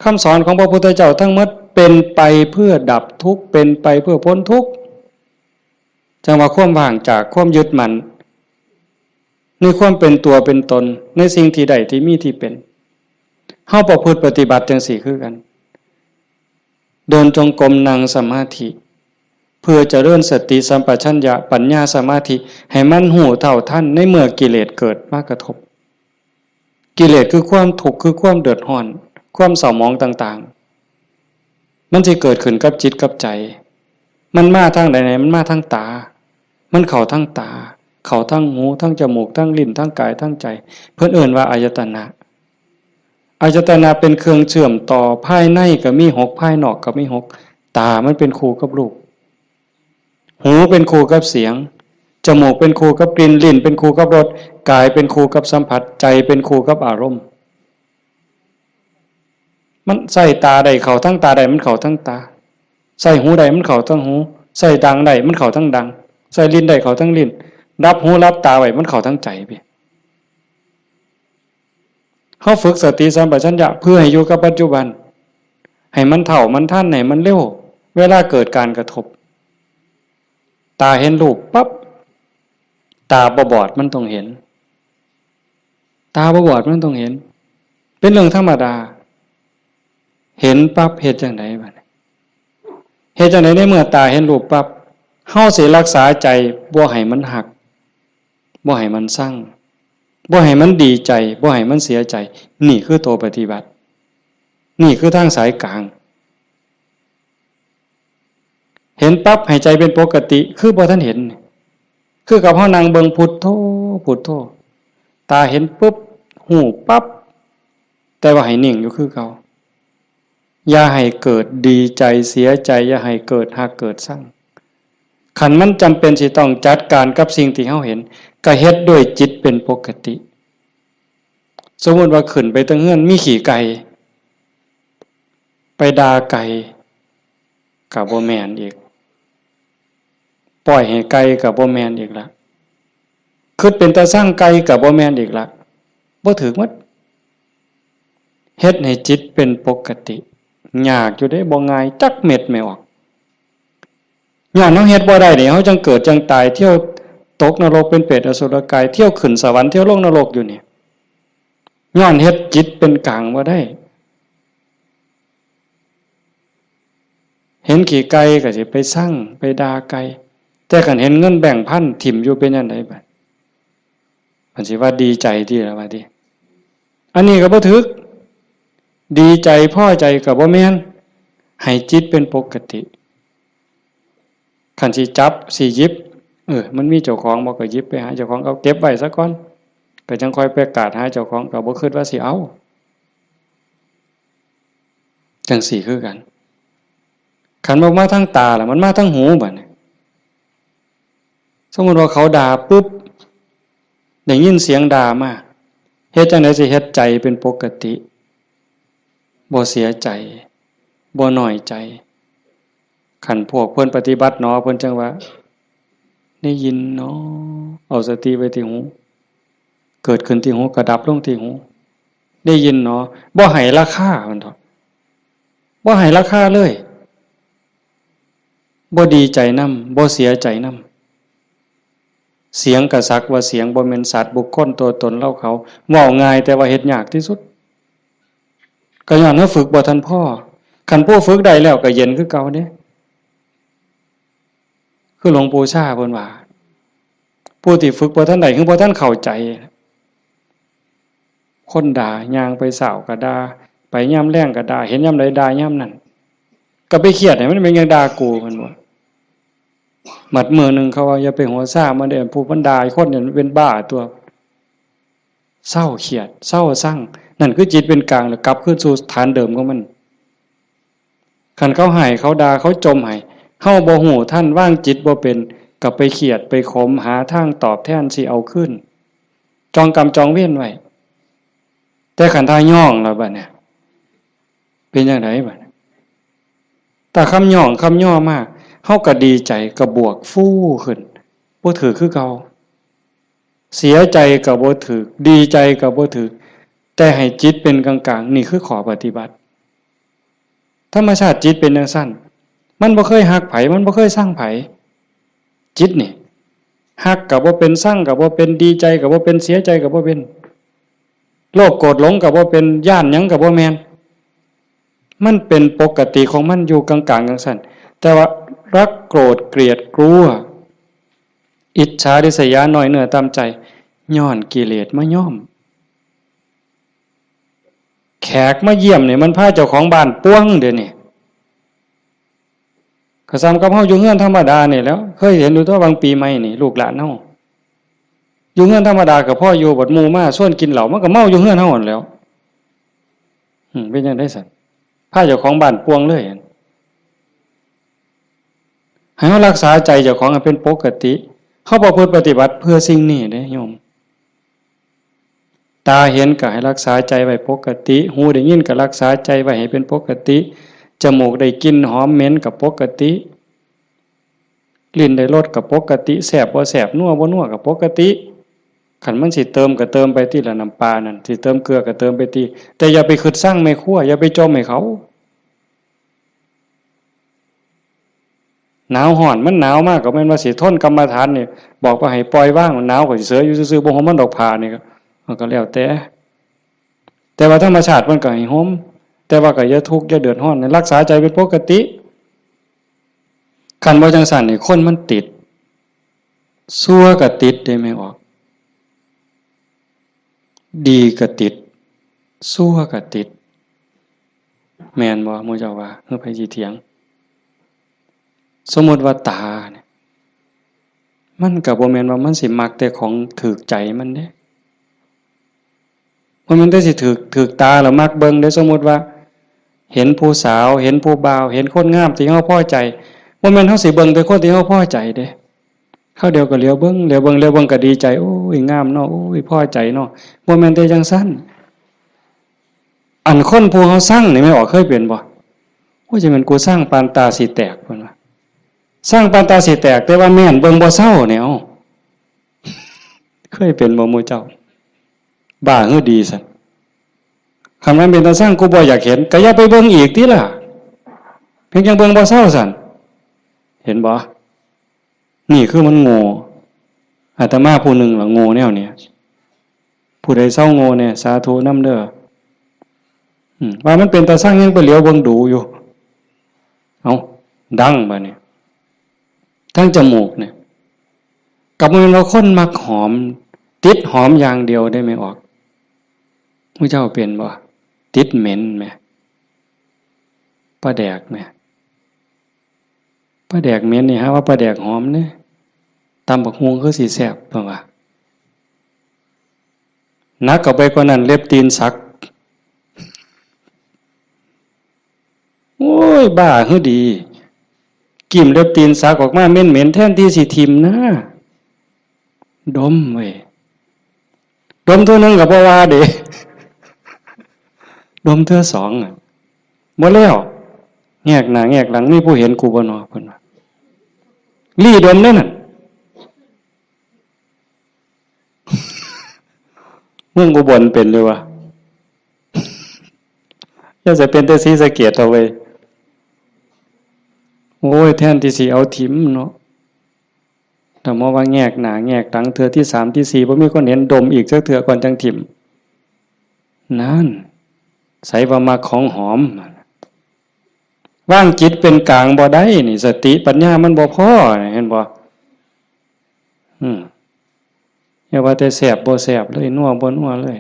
คำสอนของพระพุทธเจ้าทั้งหมดเป็นไปเพื่อดับทุกข์ เป็นไปเพื่อพ้นทุกข์ จั่งว่าความว่างจากความยึดมั่น ในความเป็นตัวเป็นตน ในสิ่งที่ได้ที่มีที่เป็น เฮาประพฤติปฏิบัติจั่งซี้คือกัน เดินจงกรม นั่งสมาธิ เพื่อเจริญสติสัมปชัญญะ ปัญญา สมาธิ ให้มันฮู้เท่าทันในเมื่อกิเลสเกิดมากระทบ กิเลสคือความทุกข์ คือความเดือดร้อน ความเศร้าหมองต่างๆ มันสิเกิดขึ้นกับจิตกับใจ มันมาทางใดเนี่ย มันมาทางตา มันเข้าทางตา เข้าทางหู ทางจมูก ทางลิ้น ทางกาย ทางใจ เพิ่นเอิ้นว่าอายตนะ อายตนะเป็นเครื่องเชื่อมต่อ ภายในก็มีหก ภายนอกก็มีหก ตามันเป็นคู่กับรูป หูเป็นคู่กับเสียง จมูกเป็นคู่กับกลิ่น ลิ้นเป็นคู่กับรส กายเป็นคู่กับสัมผัส ใจเป็นคู่กับอารมณ์ มันใส่ตาได้เข้าทั้งตาได้ มันเข้าทั้งตา ใส่หูได้มันเข้าทั้งหู ใส่ดังได้มันเข้าทั้งดัง ใส่ลิ้นได้เข้าทั้งลิ้น รับหูรับตาไว้มันเข้าทั้งใจพี่ เฮาฝึกสติสัมปชัญญะเพื่อให้อยู่กับปัจจุบัน ให้มันเท่ามันทัน ให้มันเร็ว เวลาเกิดการกระทบ ตาเห็นรูปปั๊บ ตาบ่บอดมันต้องเห็น ตาบ่บอดมันต้องเห็น เป็นเรื่องธรรมดา เห็นปั๊บเฮ็ดจั่งใดบัดนี้ เฮ็ดจั่งใดในเมื่อตาเห็นรูปปั๊บ เฮาสิรักษาใจบ่ให้มันฮัก บ่ให้มันซัง บ่ให้มันดีใจ บ่ให้มันเสียใจ นี่คือตัวปฏิบัติ นี่คือทางสายกลาง เห็นปั๊บให้ใจเป็นปกติ คือบ่ทันเห็น คือกับเฮานั่งเบิ่งพุทโธ พุทโธ ตาเห็นปุ๊บ ฮู้ปั๊บ แต่ว่าให้นิ่งอยู่คือเก่า อย่าให้เกิดดีใจเสียใจ อย่าให้เกิดฮักเกิดซัง คันมันจำเป็นสิต้องจัดการกับสิ่งที่เฮาเห็น ก็เฮ็ดด้วยจิตเป็นปกติ สมมุติว่าขึ้นไปเทิงเฮือนมีขี้ไก่ ไปด่าไก่ ก็บ่แม่นอีก ปล่อยให้ไก่ก็บ่แม่นอีกละ คิดเป็นตาซังไก่ก็บ่แม่นอีกละ บ่ถืกหมด เฮ็ดให้จิตเป็นปกติ ยากอยู่เด้ บ่ง่ายจักเม็ดแม่ออก ย้อนเฮาเฮ็ดบ่ได้นี่ เฮาจั่งเกิดจั่งตาย เที่ยวตกนรกเป็นเปรตอสุรกาย เที่ยวขึ้นสวรรค์ เที่ยวลงนรกอยู่นี่ ย้อนเฮ็ดจิตเป็นกลางบ่ได้ เห็นขี้ไก่ก็สิไปซัง ไปด่าไก่ แต่คันเห็นเงินแบงค์พันถิ่มอยู่เป็นจั่งใดบัด มันสิว่าดีใจติล่ะว่าติ อันนี้ก็บ่ถืก ดีใจพอใจก็บ่แม่น ให้จิตเป็นปกติ คันสิจับสิหยิบ เออ มันมีเจ้าของบ่ก็หยิบไปหาเจ้าของ เอาเก็บไว้ซะก่อน ก็จั่งค่อยไปกาดหาเจ้าของ ก็บ่คิดว่าสิเอา จั่งซี้คือกัน คันบ่มาทางตาล่ะ มันมาทางหูบัดนี้ สมมุติว่าเขาด่าปุ๊บ ได้ยินเสียงด่ามา เฮ็ดจั่งใดสิเฮ็ดใจเป็นปกติ บ่เสียใจ บ่น้อยใจ คันพวกเพิ่นปฏิบัติหนอ เพิ่นจั่งว่า ได้ยินหนอ เอาสติไว้ที่หู เกิดขึ้นที่หู ก็ดับลงที่หู ได้ยินหนอ บ่ให้ราคามันเถาะ บ่ให้ราคาเลย บ่ดีใจนำ บ่เสียใจนำ เสียงก็สักว่าเสียง บ่แม่นสัตว์บุคคลตัวตนเราเขา เว้าง่ายแต่ว่าเฮ็ดยากที่สุด ก็ย้อนเฮาฝึกบ่ทันพอ คันผู้ฝึกได้แล้วก็เย็นคือเก่าเด้ คือหลวงปู่ชาเพิ่นว่า ผู้ที่ฝึกบ่ทันได้ คือบ่ทันเข้าใจ คนด่า ย่างไปเช้าก็ด่า ไปยามแลงก็ด่า เห็นยามใดด่ายามนั้น ก็ไปเครียดให้มันเป็นหยังด่ากู เพิ่นว่า บัดมื้อหนึ่งเขาว่า อย่าไปหัวซ่ามันเด้อ ผู้มันด่าคนเนี่ยมันเป็นบ้าตัว เซาเครียด เซาซัง นั่นคือจิตเป็นกลาง แล้วกลับคืนสู่ฐานเดิมของมัน คันเขาให้ เขาด่า เขาจ่มให้ เฮาบ่ฮู้ทัน วางจิตบ่เป็น ก็ไปเครียด ไปขม หาทางตอบแทนสิเอาคืน จองกรรมจองเวรไว้ แต่คันถ้าย้องแล้วบัดเนี่ย เป็นจั่งใดบัดเนี่ย ถ้าคำย้องคำย่อมา เฮาก็ดีใจ ก็บวกฟูขึ้น บ่ถืกคือเก่า เสียใจก็บ่ถืก ดีใจก็บ่ถืก แต่ให้จิตเป็นกลางๆ นี่คือข้อปฏิบัติ ธรรมชาติจิตเป็นจั่งซั้น มันบ่เคยฮักไผ มันบ่เคยซังไผ จิตนี่ ฮักก็บ่เป็น ซังก็บ่เป็น ดีใจก็บ่เป็น เสียใจก็บ่เป็น โลภโกรธหลงก็บ่เป็น ย้านหยังก็บ่แม่น มันเป็นปกติของมันอยู่กลางๆ จั่งซั้น แต่ว่ารักโกรธเกลียดกลัว อิจฉาริษยาน้อยเนื้อต่ำใจ ย้อนกิเลสมาย้อม แขกมาเยี่ยมนี่มันพาเจ้าของบ้านป่วงเดี๋ยวนี้ ก็ส่ำกับเฮาอยู่เฮือนธรรมดานี่แหล้ว เคยเห็นอยู่ตั๊ว บางปีใหม่นี่ ลูกหลานเฮา อยู่เฮือนธรรมดาก็พออยู่ บัดหมู่มาชวนกินเหล้า มันก็เมาอยู่เฮือนเฮาหั้นแหล้ว อืม เป็นจั่งใดซั่น พาเจ้าของบ้านป่วงเลย ให้เฮารักษาใจเจ้าของให้เป็นปกติ เฮาประพฤติปฏิบัติเพื่อสิ่งนี้เด้โยม ตาเห็นก็ให้รักษาใจไว้ปกติ หูได้ยินก็รักษาใจไว้ให้เป็นปกติ จมูกได้กลิ่นหอมเหม็นก็ปกติ ลิ้นได้รสก็ปกติ แซ่บบ่แซ่บ นัวบ่นัวก็ปกติ คันมันสิเติมก็เติมไปติละ น้ำปลานั่น สิเติมเกลือก็เติมไปติ แต่อย่าไปคิดซังแม่ครัว อย่าไปจ่มให้เขา หนาวร้อน มันหนาวมากก็แม่นว่าสิทนกรรมฐานนี่ บอกว่าให้ปล่อยวาง หนาวก็สิเสยอยู่ซื่อๆ บ่ห่มมันดอกผ้านี่ก็ มันก็แล้วแต่ แต่ว่าธรรมชาติมันก็ให้ห่ม แต่ว่าก็อย่าทุกข์อย่าเดือดร้อน รักษาใจเป็นปกติ คันบ่จั่งซั้นนี่คนมันติด ชั่วก็ติดเด้แม่ออก ดีก็ติด ชั่วก็ติด แม่นบ่ หมู่เจ้าว่า คือไผสิเถียง สมมุติว่าตาเนี่ย มันก็บ่แม่นว่ามันสิมักแต่ของถูกใจมันเด้ บ่แม่นแต่สิถูก ถูกตาแล้วมักเบิ่งเด้ สมมุติว่า เห็นผู้สาว เห็นผู้บ่าว เห็นคนงามที่เฮาพอใจ บ่แม่นเฮาสิเบิ่งแต่คนที่เฮาพอใจเด้ คราวเดียวก็เหลียวเบิ่ง เหลียวเบิ่ง เหลียวเบิ่งก็ดีใจ โอ้ย งามเนาะ โอ้ย พอใจเนาะ บ่แม่นแต่จั่งซั้น อันคนผู้เฮาซังนี่ แม่นออกเคยเป็นบ่ โอ้ย จั่งแม่นกูซังปานตาสิแตก เพิ่นว่า ซังปานตาสิแตก แต่ว่าแม่นเบิ่งบ่เซาเนี่ย เอ้า เคยเป็นบ่หมู่เจ้า บ้าหือดีซั่น คันมันเป็นตาซัง กูบ่อยากเห็น ก็อย่าไปเบิ่งอีกติล่ะ เพียงจั่งเบิ่งบ่เซาซั่น เห็นบ่ นี่คือมันโง่ อาตมาผู้หนึ่งล่ะโง่แนวเนี้ย ผู้ใดเซาโง่แน่ สาธุนำเด้อ อืม ว่ามันเป็นตาซังยังไปเหลียวเบิ่งดูอยู่ เอ้า ดังบาดนี้ ทั้งจมูกเนี่ย ก็บ่แม่นว่าคนมักหอม ติดหอมอย่างเดียวได้ไหมออก หมู่เจ้าเป็นบ่ ติดเหม็นแหม ปลาแดกแหม ปลาแดกเหม็นนี่ หาว่าปลาแดกหอมเด้ ตำบักหุ่งคือสิแซ่บ เพิ่นว่า หนักเข้าไปกว่านั้น เล็บตีนสัก โอ้ย บ้าหือดี กิ่มเล็บตีนสักออกมาเหม็นๆ แทนที่สิถิ่มนะ ดมเว้ย ดมเทื่อหนึ่งก็บ่ว่าเด้ ดมเทื่อสองอะ บ่แล้ว แงกหน้าแงกหลัง มีผู้เห็นกูบ่นอ เพิ่นว่า ลี้ดมเด้นั่น เมืองอุบลเป็นอยู่วะ อย่าจะเป็นแต่ศรีสะเกษเอาไว้ โอ้ย แทนที่สิเอาถิ่มเนาะ แต่มาว่าแงกหน้าแงกหลัง เทื่อที่สามที่สี่ บ่มีคนเห็น ดมอีกจักเทื่อก่อนจั่งถิ่ม นั่น ใสว่ามักของหอม วางจิตเป็นกลางบ่ได้นี่ สติปัญญามันบ่พอ เห็นบ่ อืม อย่าว่าแต่แซ่บบ่แซ่บเลย นัวบ่นัวเลย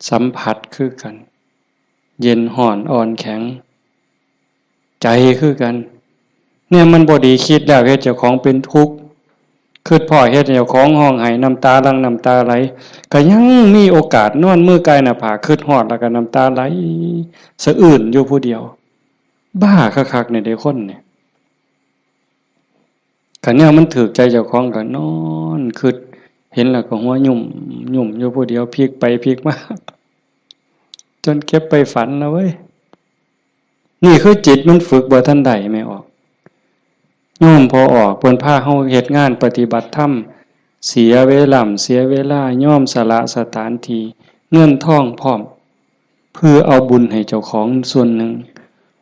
สัมผัสคือกัน เย็นฮ้อนอ่อนแข็ง ใจคือกัน เนี่ยมันบ่ดี คิดแล้วเฮ็ดเจ้าของเป็นทุกข์ คิดพ้อเฮ็ดให้เจ้าของร้องไห้ น้ำตาหลั่งน้ำตาไหล ก็ยังมีโอกาสนอนมือกายหน้าผาก คิดฮอดแล้วก็น้ำตาไหลสะอื้นอยู่ผู้เดียว บ้าคักๆ เนี่ยเด้คนเนี่ย คันแนวมันถูกใจเจ้าของก็นอนคิด เห็นแล้วก็หัวยุ่มยุ่มอยู่ผู้เดียว พลิกไปพลิกมา จนเก็บไปฝันนะเว้ย นี่คือจิตมันฝึกบ่ทันได้แม่ออก โยมพ่อออก เพิ่นพาเฮาเฮ็ดงานปฏิบัติธรรม เสียเวลา เสียเวลา ยอมสละสถานที่ เงินทองพร้อม เพื่อเอาบุญให้เจ้าของส่วนหนึ่ง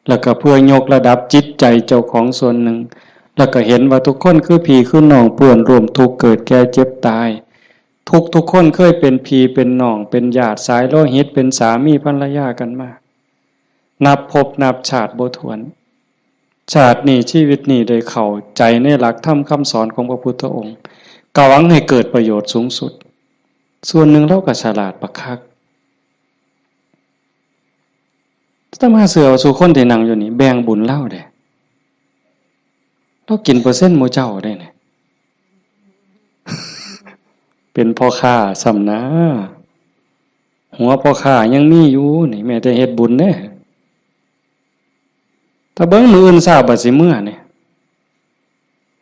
แล้วก็เพื่อยกระดับจิตใจเจ้าของส่วนหนึ่ง แล้วก็เห็นว่าทุกคนคือพี่คือน้อง เปื้อนร่วมทุกข์เกิดแก่เจ็บตาย ทุกทุกคนเคยเป็นพี่เป็นน้อง เป็นญาติสายโลหิต เป็นสามีภรรยากันมา นับภพนับชาติบ่ถ้วน ชาตินี้ชีวิตนี้ได้เข้าใจในหลักธรรมคำสอนของพระพุทธองค์ ก็หวังให้เกิดประโยชน์สูงสุด ส่วนหนึ่งลาวก็ฉลาดบักคัก อาตมาเชื่อว่าซุคนที่นั่งอยู่นี่แบ่งบุญลาวเด้ ลาวกินเปอร์เซ็นต์หมู่เจ้าเด้เนี่ย เป็นพ่อค้าซ้ำนะ หัวพ่อค้ายังมีอยู่นี่ แม้แต่เฮ็ดบุญเด้ ถ้าเบิ่งมื้ออื่นเช้าบัดสิเมือนี่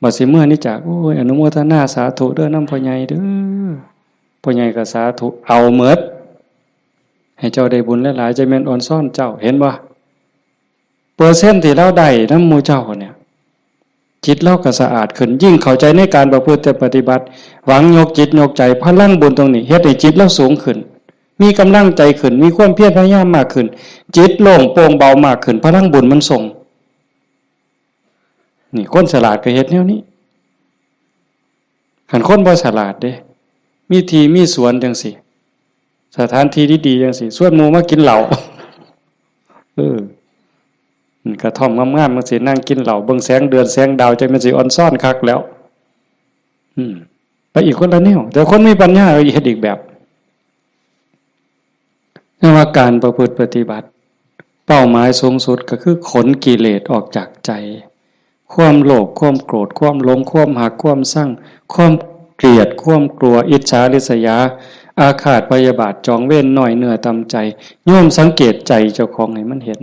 บัดสิเมือนี่จาก โอ้ย อนุโมทนาสาธุเด้อนำพ่อใหญ่เด้อ พ่อใหญ่ก็สาธุ เอาหมด ให้เจ้าได้บุญหลายๆ จะแม่นออนซ่อนเจ้า เห็นบ่ เปอร์เซ็นต์ที่ลาวได้นำหมู่เจ้าเนี่ย จิตลาวก็สะอาดขึ้น ยิ่งเข้าใจในการประพฤติปฏิบัติ หวังยกจิตยกใจ พลังบุญตรงนี้ เฮ็ดให้จิตลาวสูงขึ้น มีกำลังใจขึ้น มีความเพียรพยายามมากขึ้น จิตโล่งโปร่งเบามากขึ้น พลังบุญมันส่ง นี่คนฉลาดก็เฮ็ดแนวนี้ คันคนบ่ฉลาดเด้ มีที่มีสวนจั่งซี้ สถานที่ดีๆจั่งซี้ ชวนหมู่มากินเหล้า เออ อืม กระท่อมงามๆจั่งซี้ นั่งกินเหล้า เบิ่งแสงเดือนแสงดาว จั่งแม่นสิออนซ่อนคักแล้ว อืม ไปอีกคนละแนว แต่คนมีปัญญาเฮ็ดอีกแบบ เรียกว่าการประพฤติปฏิบัติ เป้าหมายสูงสุดก็คือขนกิเลสออกจากใจ ความโลภ ความโกรธ ความหลง ความฮัก ความชัง ความเกลียด ความกลัว อิจฉาริษยา อาฆาตพยาบาท จองเวร น้อยเนื้อต่ำใจ โยมสังเกตใจเจ้าของให้มันเห็น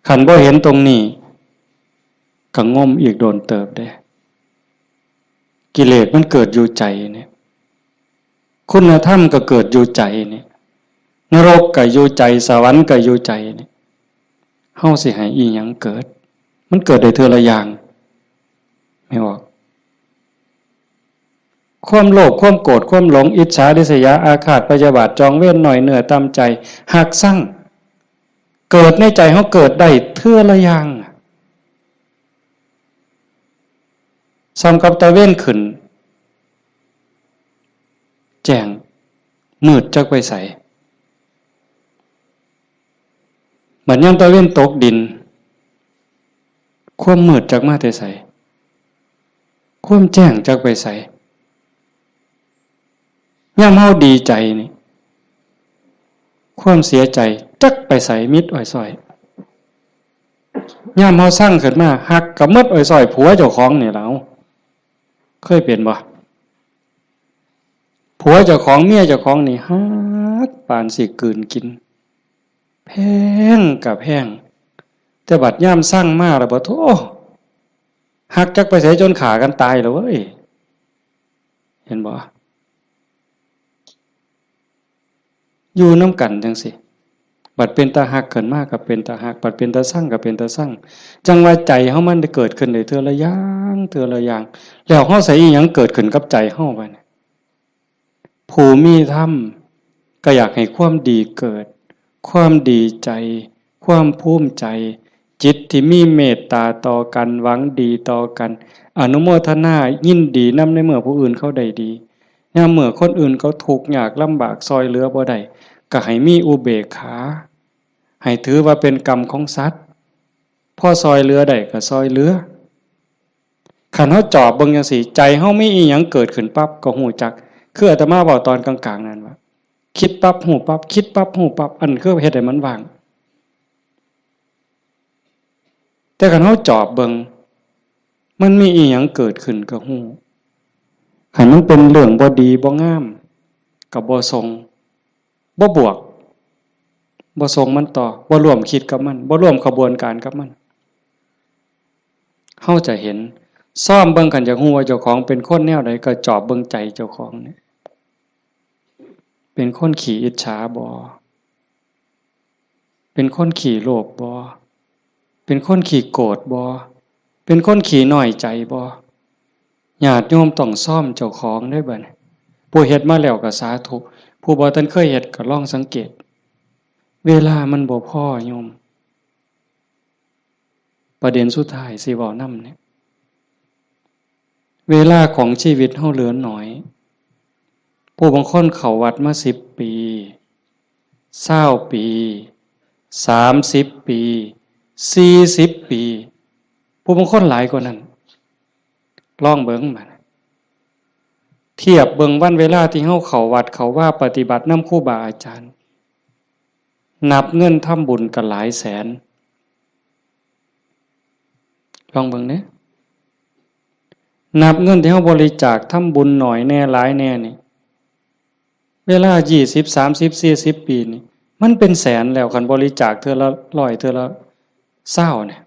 คันบ่เห็นตรงนี้ ก็งมอีกโดนเติบเด้ กิเลสมันเกิดอยู่ใจเนี่ย คุณธรรมก็เกิดอยู่ใจเนี่ย นรกก็อยู่ใจ สวรรค์ก็อยู่ใจเนี่ย เฮาสิให้อีหยังเกิด มันเกิดได้เทื่อละอย่าง แม่นบ่ ความโลภ ความโกรธ ความหลง อิจฉาริษยา อาฆาตพยาบาท จองเวร น้อยเนื้อต่ำใจ ฮักชัง เกิดในใจเฮาเกิดได้เทื่อละอย่าง ส่ำกับตะเว็นขึ้น แจ้ง มืดจักไปไส บัดยามตะเว็นตกดิน ความมืดจักมาแต่ไส ความแจ้งจักไปไส ยามเฮาดีใจนี่ ความเสียใจจักไปไส มิดอ้อยซ้อย ยามเฮาชังขึ้นมา ฮักก็มิดอ้อยซ้อย ผัวเจ้าของนี่ล่ะ เคยเป็นบ่ ผัวเจ้าของ เมียเจ้าของนี่ ฮักปานสิกลืนกิน แพงก็แพง แต่บัดยามชังมาแล้ว บ่โธ่ ฮักจักไปไส จนฆ่ากันตายแล้วเว้ย เห็นบ่ อยู่นำกันจั่งซี้ บัดเป็นตาฮักขึ้นมาก็เป็นตาฮัก บัดเป็นตาชังก็เป็นตาชัง จั่งว่าใจเฮามันได้เกิดขึ้นได้เทื่อละอย่าง เทื่อละอย่าง แล้วเฮาใส่อีหยังเกิดขึ้นกับใจเฮาบัดนี้ ผู้มีธรรมก็อยากให้ความดีเกิด ความดีใจ ความภูมิใจ จิตที่มีเมตตาต่อกัน หวังดีต่อกัน อนุโมทนายินดีนำในเมื่อผู้อื่นเขาได้ดี ยามเมื่อคนอื่นเขาทุกข์ยากลำบาก ซ่อยเหลือบ่ได้ ก็ให้มีอุเบกขา ให้ถือว่าเป็นกรรมของสัตว์ พอซ่อยเหลือได้ก็ซ่อยเหลือ คันเฮาจอบเบิ่งจั่งซี้ ใจเฮามีอีหยังเกิดขึ้นปั๊บก็ฮู้จัก คืออาตมาเว้าตอนกลางๆ นั่นว่า คิดปั๊บฮู้ปั๊บ คิดปั๊บฮู้ปั๊บ อันคือเฮ็ดให้มันว่าง แต่คันเฮาจอบเบิ่ง มันมีอีหยังเกิดขึ้นก็ฮู้ คันมันเป็นเรื่องบ่ดีบ่งาม ก็บ่ส่ง บ่บวก บ่ส่งมันต่อ บ่ร่วมคิดกับมัน บ่ร่วมขบวนการกับมัน เฮาจะเห็น ซ่อมเบิ่ง คันอยากฮู้ว่าเจ้าของเป็นคนแนวใด ก็จอบเบิ่งใจเจ้าของเนี่ย เป็นคนขี้อิจฉาบ่ เป็นคนขี้โลภบ่ เป็นคนขี้โกรธบ่ เป็นคนขี้น้อยใจบ่ ญาติโยมต้องซ่อมเจ้าของเด้อบัดนี้ ผู้เฮ็ดมาแล้วก็สาธุ ผู้บ่ทันเคยเฮ็ดก็ลองสังเกต เวลามันบ่พอโยม ประเด็นสุดท้ายสิเว้านำเนี่ย เวลาของชีวิตเฮาเหลือน้อย ผู้บางคนเข้าวัดมาสิบปี ซาวปี สามสิบปี สี่สิบปี ผู้บางคนหลายกว่านั้น ลองเบิ่งบัด เทียบเบิ่งวันเวลาที่เฮาเข้าวัดเข้าวาปฏิบัตินำครูบาอาจารย์ นับเงินทำบุญก็หลายแสน ลองเบิ่งเด้ นับเงินที่เฮาบริจาคทำบุญน้อยแน่หลายแน่นี่ เวลายี่สิบ สามสิบ สี่สิบ ปีนี่ มันเป็นแสนแล้ว คันบริจาคเทื่อละร้อย เทื่อละซาวเนี่ย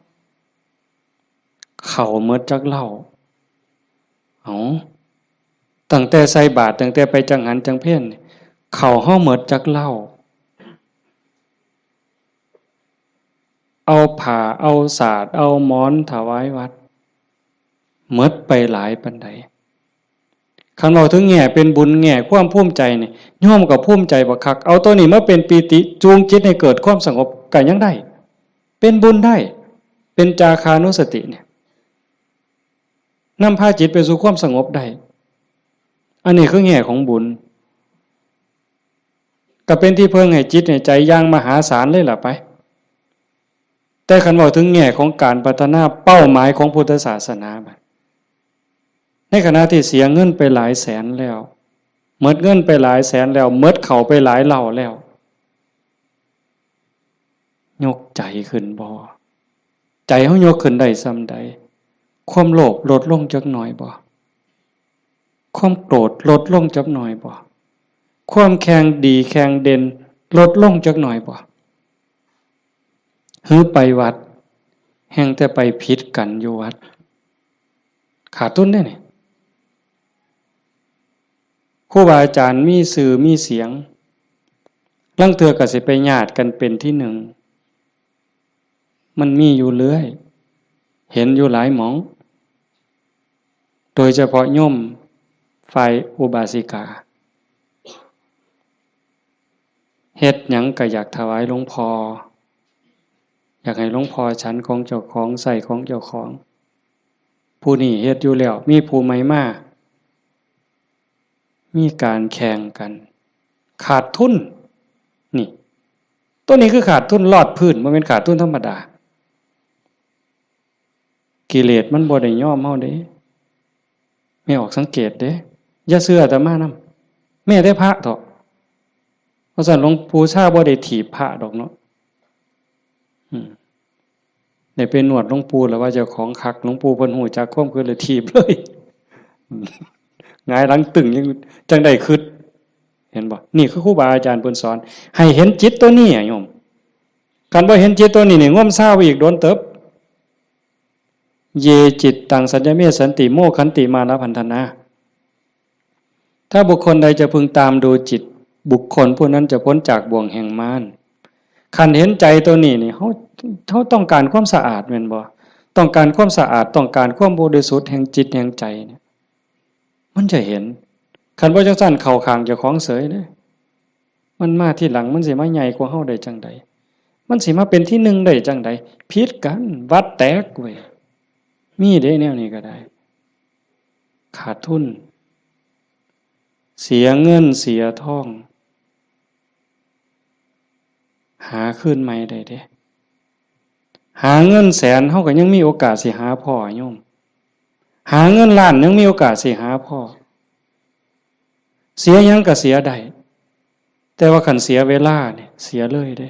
เข้าหมดจักเหล้า เอ้า ตั้งแต่ใส่บาตร ตั้งแต่ไปจังหันจังเพลนี่ เข้าเฮาหมดจักเหล้า เอาผ้า เอาสาด เอาหมอนถวายวัด หมดไปหลายปานใด คันเว้าถึงแง่เป็นบุญ แง่ความภูมิใจนี่ โยมก็ภูมิใจบักคัก เอาตัวนี้มาเป็นปีติ จูงจิตให้เกิดความสงบก็ยังได้ เป็นบุญได้ เป็นจาคานุสติเนี่ย นำพาจิตไปสู่ความสงบได้ อันนี้คือแง่ของบุญ ก็เป็นที่เพิ่งให้จิตให้ใจอย่างมหาศาลเลยล่ะไป แต่คันเว้าถึงแง่ของการพัฒนาเป้าหมายของพุทธศาสนาบัด ในขณะที่เสียเงินไปหลายแสนแล้ว หมดเงินไปหลายแสนแล้ว หมดเข้าไปหลายเหล้าแล้ว ยกใจขึ้นบ่ ใจเฮายกขึ้นได้ส่ำใด ความโลภลดลงจักหน่อยบ่ ความโกรธลดลงจักหน่อยบ่ ความแข่งดีแข่งเด่นลดลงจักหน่อยบ่ หือไปวัด แฮ่งแต่ไปผิดกันอยู่วัด ขาดทุนเด้นี่ ครูบาอาจารย์มีชื่อมีเสียง ลางเทื่อก็สิไปญาติกันเป็นที่หนึ่ง มันมีอยู่เรื่อย เห็นอยู่หลายหม่อง โดยเฉพาะโยมฝ่ายอุบาสิกา เฮ็ดหยังก็อยากถวายหลวงพ่อ อยากให้หลวงพ่อฉันของเจ้าของ ใช้ของเจ้าของ ผู้นี้เฮ็ดอยู่แล้ว มีผู้ใหม่มา มีการแข่งกัน ขาดทุน นี่ ตัวนี้คือขาดทุนลอดพื้น บ่แม่นขาดทุนธรรมดา กิเลสมันบ่ได้ยอมเฮาเด้ แม่ออกสังเกตเด้ อย่าเชื่ออาตมานำ แม้แต่พระเถาะ เพราะฉะนั้นหลวงปู่ชาบ่ได้ถีบพระดอกเนาะ อืม ได้ไปนวดหลวงปู่แล้วว่าเจ้าของคัก หลวงปู่เพิ่นฮู้จักความคิดเลยถีบเลย หงายหลังตึงยังจั่งได้คิด เห็นบ่ นี่คือครูบาอาจารย์เพิ่นสอน ให้เห็นจิตตัวนี้อะโยม คันบ่เห็นจิตตัวนี้นี่ งมซาวอีกโดนเติบ เย จิตตัง สัญญเม สันติ โมคขันติ มานะพันธนา ถ้าบุคคลใดจะพึงตามดูจิต บุคคลผู้นั้นจะพ้นจากบ่วงแห่งมาร คันเห็นใจตัวนี้นี่ เฮา เฮาต้องการความสะอาดแม่นบ่ ต้องการความสะอาด ต้องการความบริสุทธิ์แห่งจิตแห่งใจเนี่ย มันจะเห็น คันบ่จั่งซั้นเข้าข้างเจ้าของเสยเด้ มันมาทีหลัง มันสิมาใหญ่กว่าเฮาได้จั่งใด มันสิมาเป็นที่หนึ่งได้จั่งใด ผิดกัน วัดแตกเว้ย มีเด้แนวนี้ก็ได้ ขาดทุน เสียเงินเสียทอง หาคืนใหม่ได้เด้ หาเงินแสน เฮาก็ยังมีโอกาสสิหาพ้อโยม หาเงินล้านยังมีโอกาสสิหาพ้อ เสียหยังก็เสียได้ แต่ว่าคันเสียเวลาเนี่ย เสียเลยเด้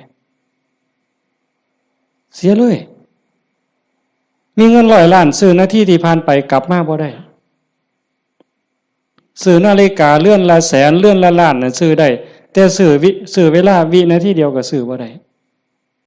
เสียเลย มีเงินร้อยล้าน ซื้อนาทีที่ผ่านไปกลับมาบ่ได้ ซื้อนาฬิกาเรือนละแสน เรือนละล้านน่ะซื้อได้ แต่ซื้อวิ ซื้อเวลาวินาทีเดียวก็ซื้อบ่ได้